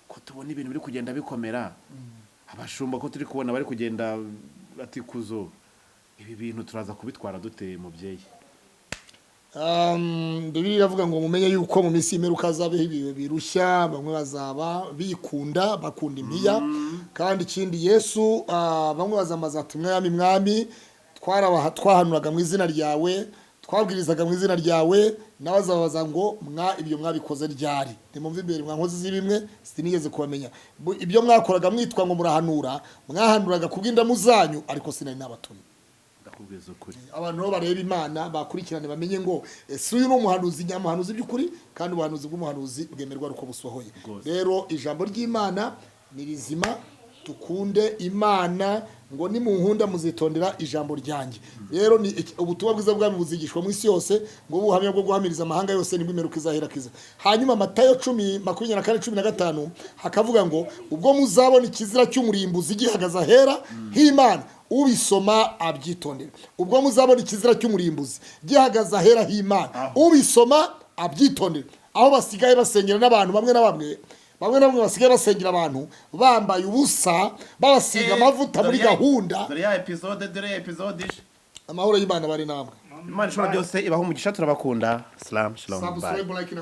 ko tubona ibintu biri kugenda bikomera, abashumba ko turi kubona bari kugenda batikuzo, ibi bintu turaza kubitwara dute, mubyeyi? Bibiliya iravuga ngo mumenye yuko mu minsi y'imperuka hazabaho ibihe birushya, bamwe bazaba bikunda, bakunda impiya. Kandi ikindi Yesu, bamwe bazamaza ati: "Mwami, Mwami, twahanuraga mu izina ryawe, twabwirizaga mu izina ryawe." Nawe azababaza ngo: "Mwa ibyo mwabikoze ryari? Nimumve imbere, mwa nkozi z'ibimwe, sinigeze kubamenya. Ibyo mwakoraga mwitwa ngo murahanura, mwahanuraga kubw'indamu zanyu, ariko sinari nabatumye." Ndakubwiza ukuri. Abantu rero bareba Imana, bakurikirane, bamenye ngo ese uyu ni umuhanuzi nyamuhanuzi by'ukuri? Kandi ubuhanuzi bw'umuhanuzi bwemerwa ari uko busohoye. Rwose. Rero ijambo ry'Imana ni rizima. Tukunde Imana, ngo nimunkunda muzitondera ijambo ryanjye. Rero ni ubutumwa bwiza bwami buzigishwa mu isi yose, ngo ubuhamya bwo guhamiriza amahanga yose, nibwo imperuka izahera kiza. Hanyuma Matayo 10:24, 15 hakavuga ngo ubwo muzabona ikizira cy'umurimbuzi gihagaze ahera h'Imana, ubisoma abyitondere. Ubwo muzabona ikizira cy'umurimbuzi gihagaze ahera h'Imana, ubisoma abyitondere. Aho basigaye basengera n'abantu bamwe na bamwe, bamwe na bamwe basigaye basengera abantu bambaye ubusa, babasiga amavuta muri gahunda. Dore ya episode, dore ya episode ije. Amahoro y'Imana bari namwe. Imana ishobora byose ibaha umugisha. Turabakunda. Salam shalom, bye. Subscribe, like na